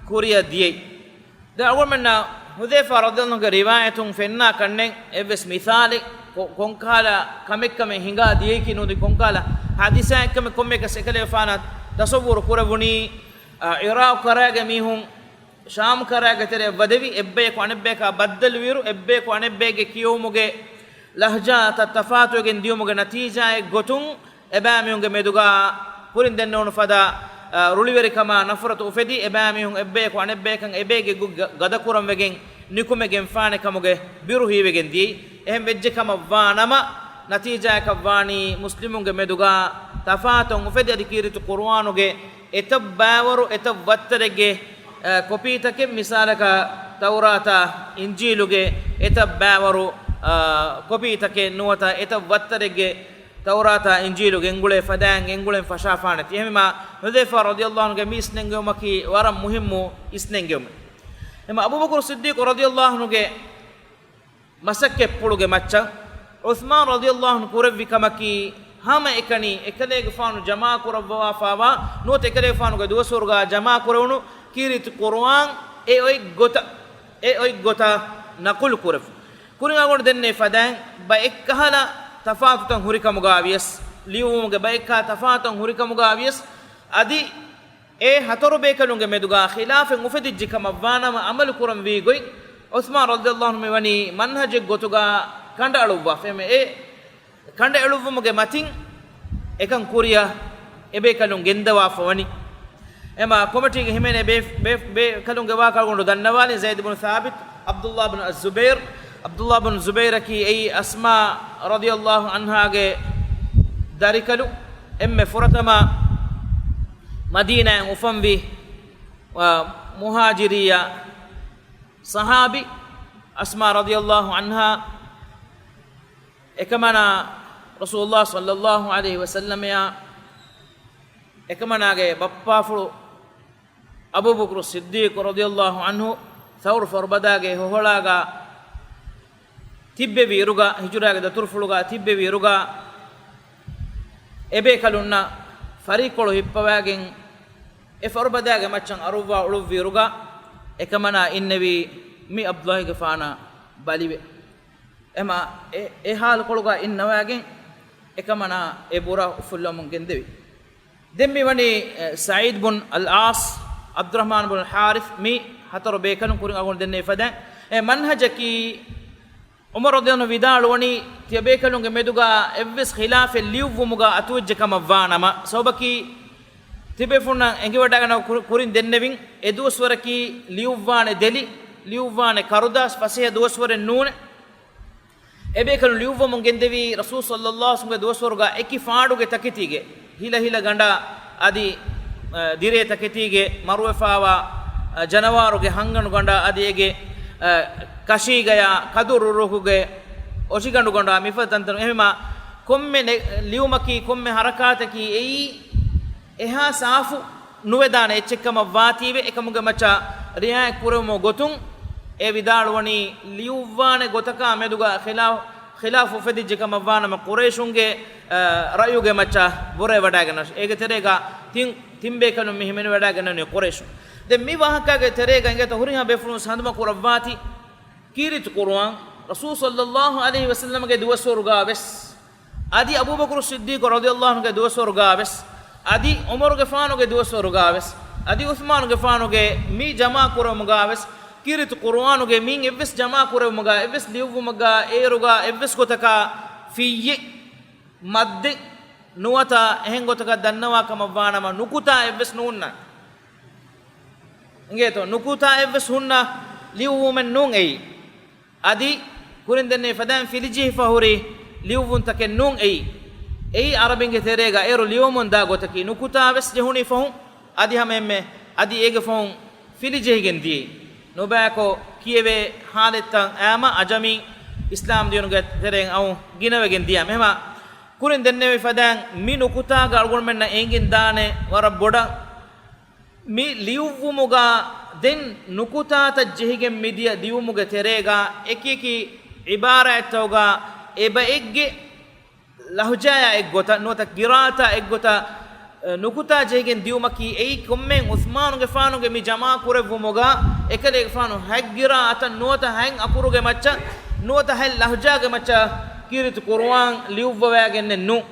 ކުރިއަށް ދިޔައީ. ދެން އަޅުގަނޑުމެންނަށް ޙުޛައިފާ ރަޟިޔަﷲ ޢަންހުގެ ރިވާޔަތުން ފެންނާ ކަންނެން އެއްވެސް މިސާލެއް، ކޮ-، ކޮންކަހަލަ ކަމެއްކަމެއް ހިނގާ ދިޔައީކީ ނުދި، ކޮންކަހަލަ ޙާދިސާއެއްކަމެއް ކޮންމެއަކަސް އެކަލޭގެފާނަށް ތަޞައްވުރު ކުރެވުނީ، އަ، ޢިރާޤު ކަރާގެ މީހުން ޝާމް ކަރާގެ ތެރެއަށް ވަދެވި، އެއްބަޔަކު އަނެއްބަޔަކާ ބައްދަލުވިއިރު، އެއްބަޔަކު އަނެއްބައެއްގެ ކިޔެވުމުގެ ލަހްޖާތައް ތަފާތުވެގެން ދިޔުމުގެ ނަތީޖާއެއް ގޮތުން، އެބައިމީހުންގެ މެދުގަ ކުރިން ދެންނެވުނު ފަދަ، އަ، ރުޅިވެރިކަމާ ނަފްރަތު އުފެދި، އެބައިމީހުން އެއްބަޔަކު އަނެއްބަޔަކަށް އެބައެއްގެ ގަ-، ގަދަކުރަން ވެގެން ނިކުމެގެންފާނެ ކަމުގެ ބިރު ހީވެގެން ދިޔައީ. އެހެން ވެއްޖެ ކަމަށްވާ ނަމަ، ނަތީޖާއަކަށް ވާނީ މުސްލިމުންގެ މެދުގާ ތަފާތުން އުފެދި، އަދި ކީރިތި ޤުރުއާނުގެ އެތައް ބައިވަރު އެތައް ވައްތަރެއްގެ، އަ، ކޮޕީތަކެއް، މިސާލަކަށް ތައުރާތާ އިންޖީލުގެ އެތައް ބައިވަރު، އަ، ކޮޕީތަކެއް ނުވަތަ އެތައް ވައްތަރެއްގެ ތައުރާތާ އިންޖީލު ގެންގުޅޭ ފަދައިން ގެންގުޅެން ފަށާފާނެތީ. އެހެންވީމާ، ޙުޛައިފާ ރަޟިޔަﷲ ޢަންހުގެ މި އިސްނެންގެވުމަކީ ވަރަށް މުހިއްމު އިސްނެންގެވުމެއް. އެމަ އަބޫބަކުރު ޞިއްދީޤު ރަޟިޔަﷲ ޢަންހުގެ މަސައްކަތްޕުޅުގެ މައްޗަށް ޢުޘްމާން ރަޟިޔަﷲ ޢަންހު ކުރެއްވި ކަމަކީ، ހަމައެކަނި އެކަލޭގެފާނު ޖަމާކުރައްވާފާވާ ނުވަތަ އެކަލޭގެފާނުގެ ދުވަސްވަރުގާ ޖަމާކުރެވުނު ކީރިތި ޤުރުއާން އެ އޮތް ގޮތަށް، އެ އޮތް ގޮތަށް ނަޤުލު ކުރެއްވި. ކުރިން އަޅުގަނޑު ދެންނެވި ފަދައިން ބައެއްކަހަލަ ތަފާތުތައް ހުރިކަމުގާ ވިޔަސް، ލިޔުވުމުގެ ބައެއްކަހަލަ ތަފާތުތައް ހުރިކަމުގާ ވިޔަސް، އަދި އެ ހަތަރު ބޭކަލުންގެ މެދުގާ ޚިލާފެއް އުފެދިއްޖެ ކަމަށްވާނަމަ، ޢަމަލު ކުރަންވީ ގޮތް ޢުޘްމާން ރަޟިޔަﷲ ޢަންހު މިވަނީ މަންހަޖެއް ގޮތުގާ ކަނޑައަޅުއްވާފަ. އެމެ އެ ކަނޑައެޅުއްވުމުގެ މަތިން އެކަން ކުރިއަށް އެބޭކަލުން ގެންދަވާފަ ވަނީ. އެމަ ކޮމިޓީގެ ހިމެނޭ ބޭ-، ބޭ-، ބޭކަލުންގެ ވާހަކަ އަޅުގަނޑު ދަންނަވާލި، ޒައިދު ބުނު ޘާބިތު، ޢަބްދުﷲ ބުނު އައްޒުބައިރު، ޢަބްދުﷲ ބުނު ޒުބައިރަކީ އެއީ އަސްމާ ރަޟިޔަﷲ ޢަންހާގެ ދަރިކަލު. އެންމެ ފުރަތަމަ މަދީނާއިން އުފަންވި، އާ، މުހާޖިރިއްޔާ ޞަޙާބީ އަސްމާ ރަޟިޔަﷲ ޢަންހާ، އެކަމަނާ ރަސޫލުﷲ ޞައްލަﷲ ޢަލައިހި ވަސައްލަމައާ އެކަމަނާގެ ބައްޕާފުޅު އަބޫބަކުރު ޞިއްދީޤު ރަޟިޔަﷲ ޢަންހު ޘައުރު ފަރުބަދާގެ ހޮހޮޅާގާ ތިއްބެވި އިރުގަ، ހިޖުރާގެ ދަތުރުފުޅުގަ ތިއްބެވި އިރުގަ، އެބޭކަލުންނަށް ފަރީއްކޮޅު ހިއްޕަވައިގެން އެ ފަރުބަދާގެ މައްޗަށް އަރުއްވާ އުޅުއްވި އިރުގަ، އެކަމަނާ އިންނެވީ މި ޢަބްދުﷲގެފާނަށް ބަލިވެ. އެމަ އެ، އެ ޙާލުކޮޅުގަ އިންނަވައިގެން އެކަމަނާ އެ ބުރަ އުފުއްލަމުން ގެންދެވި. ދެން މިވަނީ، އެ، ސަޢީދު ބުން އަލް ޢާޞް، ޢަބްދުއްރަޙްމާން ބުން ޙާރިޘް، މި ހަތަރު ބޭކަލުން ކުރިން އަޅުގަނޑު ދެންނެވި ފަދައިން. އެ މަންހަޖަކީ ޢުމަރު ރަޟިޔަﷲ ވިދާޅުވަނީ، ތިޔަބޭކަލުންގެ މެދުގާ އެއްވެސް ޚިލާފެއް ލިޔުއްވުމުގާ އަތުވެއްޖެ ކަމަށްވާނަމަ، ސަބަބަކީ ތިބޭފުޅުންނަށް އެނގިވަޑައިގަންނަ ކުރި-، ކުރިން ދެންނެވިން، އެ ދުވަސްވަރަކީ ލިޔުއްވާނެ ދެލި، ލިޔުއްވާނެ ކަރުދާސް ފަސޭހަ ދުވަސްވަރެއް ނޫނޭ. އެބޭކަލުން ލިޔުއްވަމުން ގެންދެވީ ރަސޫލު ޞައްލަﷲ ޢަލައިހި ވަސައްލަމްގެ ދުވަސްވަރުގާ އެކި ފާޑުގެ ތަކެތީގެ ހިލަ ހިލަ ގަނޑާ އަދި، އަ، ދިރޭ ތަކެތީގެ މަރުވެފާވާ، އަ، ޖަނަވާރުގެ ހަންގަނޑު ގަނޑާ އަދި އޭގެ، އަ، ކަށީގަޔާ ކަދުރު ރުހުގެ އޮށިގަނޑު ގަނޑާ މިފަދަ ތަންތަނު އެހެމާ ކޮންމެ ނެ-، ލިޔުމަކީ ކޮންމެ ހަރަކާތަކީ އެއީ އެހާ ސާފު ނުވެދާނެ އެއްޗެއްކަމަށް ވާތީވެ، އެކަމުގެ މައްޗަށް ރިޢާޔަތް ކުރެވުމުގެ ގޮތުން އެ ވިދާޅުވަނީ، ލިޔުއްވާނެ ގޮތަކާ މެދުގަ ޚިލާފް، ޚިލާފް އުފެދިއްޖެ ކަމަށްވާނަމަ، ޤުރައިޝުންގެ، އަ، ރައުޔުގެ މައްޗަށް ބުރައެއް ވަޑައިގަންނަވާށި. އޭގެ ތެރޭގަ ތިން، ތިން ބޭކަލުން މި ހިމެނިވަޑައިގަންނަވަނީ ޤުރައިޝުން. ދެން މި ވާހަކާގެ ތެރޭގަ އިނގޭތޯ ހުރިހާ ބޭފުޅުން ހަނދުމަ ކުރައްވާތީ، ކީރިތި ޤުރުއާން ރަސޫލު ޞައްލަﷲ ޢަލައިހި ވަސައްލަމްގެ ދުވަސްވަރުގާ ވެސް، އަދި އަބޫބަކުރު ޞިއްދީޤު ރަޟިޔަﷲ ޢަންހުގެ ދުވަސްވަރުގާ ވެސް، އަދި ޢުމަރުގެފާނުގެ ދުވަސްވަރުގާ ވެސް، އަދި ޢުޘްމާނުގެފާނުގެ މި ޖަމާ ކުރުމުގާ ވެސް، ކީރިތި ޤުރުއާނުގެ މިން އެއްވެސް ޖަމާ ކުރެވުމުގާ، އެއްވެސް ލިޔުއްވުމުގާ، އޭރުގާ އެއްވެސް ގޮތަކާ ފިއްޔެއް، މައްދެއް ނުވަތަ އެހެން ގޮތަކަށް ދަންނަވާ ކަމަށްވާނަމަ، ނުކުތާ އެއްވެސް ނޫންނާނެ. އިނގޭތޯ، ނުކުތާ އެއްވެސް ހުންނަ ލިޔުއްވުމެއް ނޫން އެއީ. އަދި ކުރިން ދެންނެވި ފަދައިން ފިލިޖެހިފަ ހުރި ލިޔުއްވުންތަކެއް ނޫން އެއީ. އެއީ ޢަރަބިންގެ ތެރޭގަ އޭރު ލިޔުމުން ދާ ގޮތަކީ، ނުކުތާ ވެސް ޖެހުނީ ފަހުން، އަދި ހަމައެންމެ އަދި އޭގެ ފަހުން ފިލިޖެހިގެން ދިޔައީ. ނުބައިކޮށް ކިޔެވޭ ޙާލަތްތައް އައިމަ އަޖަމީ އިސްލާމް ދީނުގެ ތެރެއިން އައު ގިނަވެގެން ދިޔަ. މެހެމާ ކުރިން ދެންނެވި ފަދައިން މި ނުކުތާގަ އަޅުގަނޑުމެންނަށް އެނގިން ދާނެ ވަރަށް ބޮޑަށް، މި ލިޔުއްވުމުގަ ދެން ނުކުތާތައް ޖެހިގެން މިދިޔަ ލިޔުމުގެ ތެރޭގަ އެކިއެކި ޢިބާރާތްތަކުގަ އެބައެއްގެ ލަހުޖާޔާ އެއްގޮތަށް ނުވަތަ ޤިރާއަތާ އެއްގޮތަށް، އެ، ނުކުތާ ޖެހިގެން ދިޔުމަކީ އެއީ ކޮންމެހެން ޢުޘްމާނުގެފާނުގެ މި ޖަމާ ކުރެއްވުމުގަ އެކަލޭގެފާނު ހަތް ޤިރާއަތަށް ނުވަތަ ހަތް އަކުރުގެ މައްޗަށް ނުވަތަ ހަތް ލަހުޖާގެ މައްޗަށް ކީރިތި ޤުރުއާން ލިޔުއްވަވައިގެންނެއް ނޫން.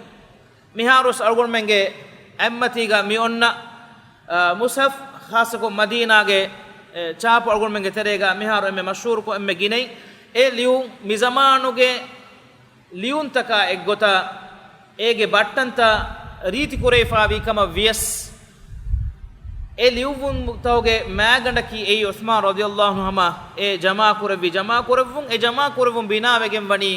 މިހާރުވެސް އަޅުގަނޑުމެންގެ އަތްމަތީގަ މި އޮންނަ، އާ، މުޞްޙަފް ޚާއްޞަކޮށް މަދީނާގެ، އެ، ޗާޕު އަޅުގަނޑުމެންގެ ތެރޭގަ މިހާރު އެންމެ މަޝްހޫރުކޮށް އެންމެ ގިނައިން. އެ ލިޔުން މި ޒަމާނުގެ ލިޔުންތަކާ އެއްގޮތަށް އޭގެ ބައްޓަންތައް ރީތި ކުރެވިފައިވީ ކަމަށް ވިޔަސް، އެ ލިޔުއްވުންތަކުގެ މާގަނޑަކީ އެއީ ޢުޘްމާން ރަޟިޔަﷲ ޢަންހު ހަމަ އެ ޖަމާކުރެއްވި، ޖަމާކުރެއްވުން، އެ ޖަމާކުރެއްވުން ބިނާވެގެން ވަނީ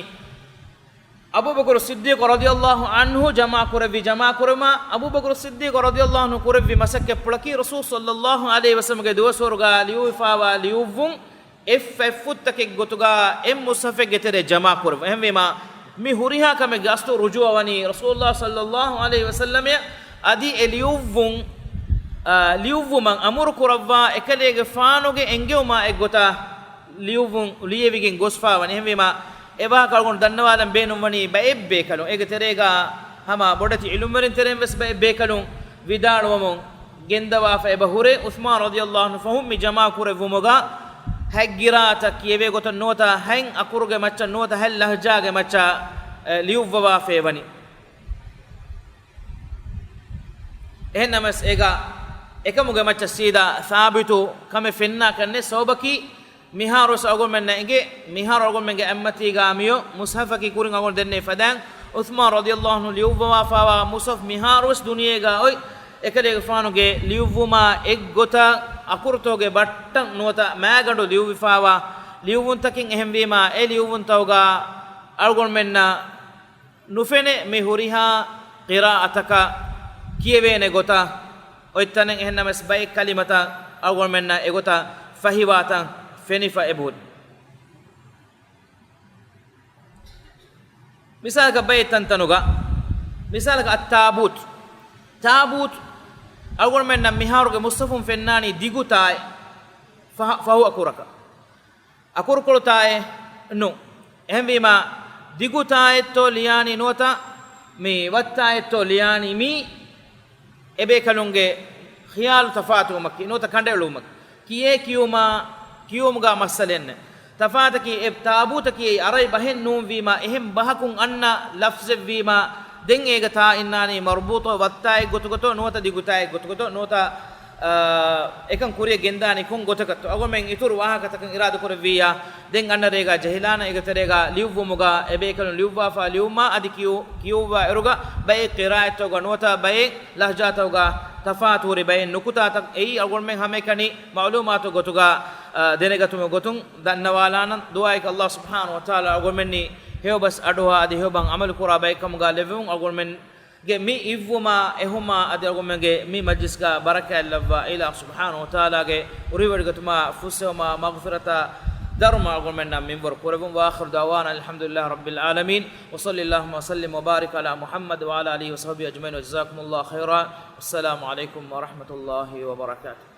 އަބޫބަކުރު ޞިއްދީޤު ރަޟިޔަﷲ ޢަންހު ޖަމާކުރެއްވި ޖަމާކުރުމާ، އަބޫބަކުރު ޞިއްދީޤު ރަޟިޔަﷲ ޢަންހު ކުރެއްވި މަސައްކަތްޕުޅަކީ ރަސޫލު ޞައްލަﷲ ޢަލައިހި ވަސައްލަމްގެ ދުވަސްވަރުގަ ލިޔުއްވިފާވާ ލިޔުއްވުން އެއްފަ އެއްފުށްތަކެއް ގޮތުގަ އެއް މުޞްޙަފެއްގެ ތެރޭ ޖަމާކުރެވުން. އެހެންވީމާ، މި ހުރިހާ ކަމެއްގެ އަސްލު ރުޖޫޢަ ވަނީ ރަސޫލުﷲ ޞައްލަﷲ ޢަލައިހި ވަސައްލަމަށް. އަދި އެ ލިޔުއްވުން، އާ، ލިޔުއްވުމަށް އަމުރު ކުރައްވާ އެކަލޭގެފާނުގެ އެންގެވުމާ އެއްގޮތަށް ލިޔުއްވުން ލިޔެވިގެން ގޮސްފާ ވަނީ. އެހެންވީމާ، އެ ވާހަކަ އަޅުގަނޑު ދަންނަވާލަން ބޭނުން ވަނީ ބައެއް ބޭކަލުން. އޭގެ ތެރޭގަ ހަމަ ބޮޑެތި ޢިލްމުވެރިން ތެރެއިން ވެސް ބައެއް ބޭކަލުން ވިދާޅުވަމުން ގެންދަވާފަ އެބަ ހުރޭ، ޢުޘްމާން ރަޟިޔަﷲ ޢަންހު ފަހުން މި ޖަމާކުރެއްވުމުގަ ހަތް ޤިރާއަތަށް ކިޔެވޭ ގޮތަށް ނުވަތަ ހަތް އަކުރުގެ މައްޗަށް ނުވަތަ ހަތް ލަހްޖާގެ މައްޗަށް، އެ، ލިޔުއްވަވާފައި ވަނީ. އެހެންނަމަވެސް އޭގަ އެކަމުގެ މައްޗަށް ސީދާ ސާބިތު ކަމެއް ފެންނާކަށް ނެތް. ސަބަބަކީ މިހާރުވެސް އަޅުގަނޑުމެންނަށް އެނގޭ، މިހާރު އަޅުގަނޑުމެންގެ އަތްމަތީގަ މިއޮތް މުޞްޙަފަކީ ކުރިން އަޅުގަނޑު ދެންނެވި ފަދައިން، ޢުޘްމާން ރަޟިޔަﷲ ޢަންހު ލިޔުއްވަވާފާވާ މުޞްޙަފް މިހާރުވެސް ދުނިޔޭގަ އޮތް އެކަލޭގެފާނުގެ ލިޔުއްވުމާ އެއްގޮތަށް އަކުރުތަކުގެ ބައްޓަން ނުވަތަ މާގަނޑު ލިޔުއްވިފާވާ ލިޔުއްވުންތަކެއް. އެހެންވީމާ، އެ ލިޔުއްވުންތަކުގަ އަޅުގަނޑުމެންނަށް ނުފެނޭ މި ހުރިހާ ޤިރާއަތަކަށް ކިޔެވޭނެ ގޮތަށް އޮތް ތަނެއް. އެހެންނަމަވެސް ބައެއް ކަލިމަތައް އަޅުގަނޑުމެންނަށް އެގޮތަށް ފަހިވާތަން ފެނިފަ އެބަހުރި. މިސާލަކަށް ބައެއް ތަންތަނުގަ، މިސާލަކަށް އައްތާބޫތު. ތާބޫތު އަޅުގަނޑުމެންނަށް މިހާރުގެ މުޞްޙަފުން ފެންނާނީ ދިގު ތާއެއް، ފަހު، ފަހު އަކުރަކަށް. އަކުރުކޮޅު ތާއެއް ނޫން. އެހެންވީމާ، ދިގު ތާއެއްތޯ ލިޔާނީ ނުވަތަ މި ވައްތާއެއްތޯ ލިޔާނީ، މީ އެބޭކަލުންގެ ޚިޔާލު ތަފާތުވުމަކީ ނުވަތަ ކަނޑައެޅުވުމަކީ. ކިޔޭ ކިޔުމާ، ކިޔުމުގަ މައްސަލައެއް ނެތް. ތަފާތަކީ އެ ތާބޫތަކީ އެއީ އަރަބި ބަހެއް ނޫންވީމާ، އެހެން ބަހަކުން އަންނަ ލަފްޒެއްވީމާ، ދެން އޭގަ ތާ އިންނާނީ މަރުބޫޠު ވައްތާއެއް ގޮތުގަތޯ ނުވަތަ ދިގުތާއެއް ގޮތުގަތޯ ނުވަތަ އާ، އެކަން ކުރިއަށް ގެންދާނީ ކޮން ގޮތަކަށްތޯ؟ އަޅުގަނޑުމެން އިތުރު ވާހަކަތަކަށް އިރާދަކުރެއްވިއްޔާ، ދެން އަންނަ ރޭގަ ޖެހިލާނަން. އޭގެ ތެރޭގަ ލިޔުއްވުމުގަ އެބޭކަލުން ލިޔުއްވާފަ ލިޔުއްވުމާ އަދި ކިޔު، ކިޔުއްވާ އިރުގަ ބައެއް ޤިރާއަތްތަކުގަ ނުވަތަ ބައެއް ލަހްޖާތަކުގަ ތަފާތު ހުރި ބައެއް ނުކުތާތައް އެއީ އަޅުގަނޑުމެން ހަމައެކަނި މަޢުލޫމާތު ގޮތުގަ، އާ، ދެނެގަތުމުގެ ގޮތުން ދަންނަވާލާނަން. ދުޢާއަކީ ﷲ ސުބްޙާނަހޫ ވަތަޢާލާ އަޅުގަނޑުމެންނީ ހެޔޮބަސް އަޑުއަހާ އަދި ހެޔޮބަހަށް ޢަމަލު ކުރާ ބައެއް ކަމުގަ ލެއްވެވުން. އަޅުގަނޑުމެން ގެ މި އިއްވުމާ އެހުމާ އަދި އަޅުގަނޑުމެންގެ މި މަޖްލިސްގަ ބަރަކާތް ލައްވާ އިލާހު ސުބްޙާނަހޫ ވަތަޢާލާގެ އުރިވެރިގަތުމާ ފުއްސެވުމާ މަޣްފިރަތާ ދަރުމަ އަޅުގަނޑުމެންނަށް މިންވަރު ކުރެވުން. وآخر دعوانا أن الحمد لله رب العالمين، وصلى اللهم وسلم وبارك على محمد وعلى آله وصحبه أجمعين، وجزاكم الله خيرا، والسلام عليكم ورحمة الله وبركاته.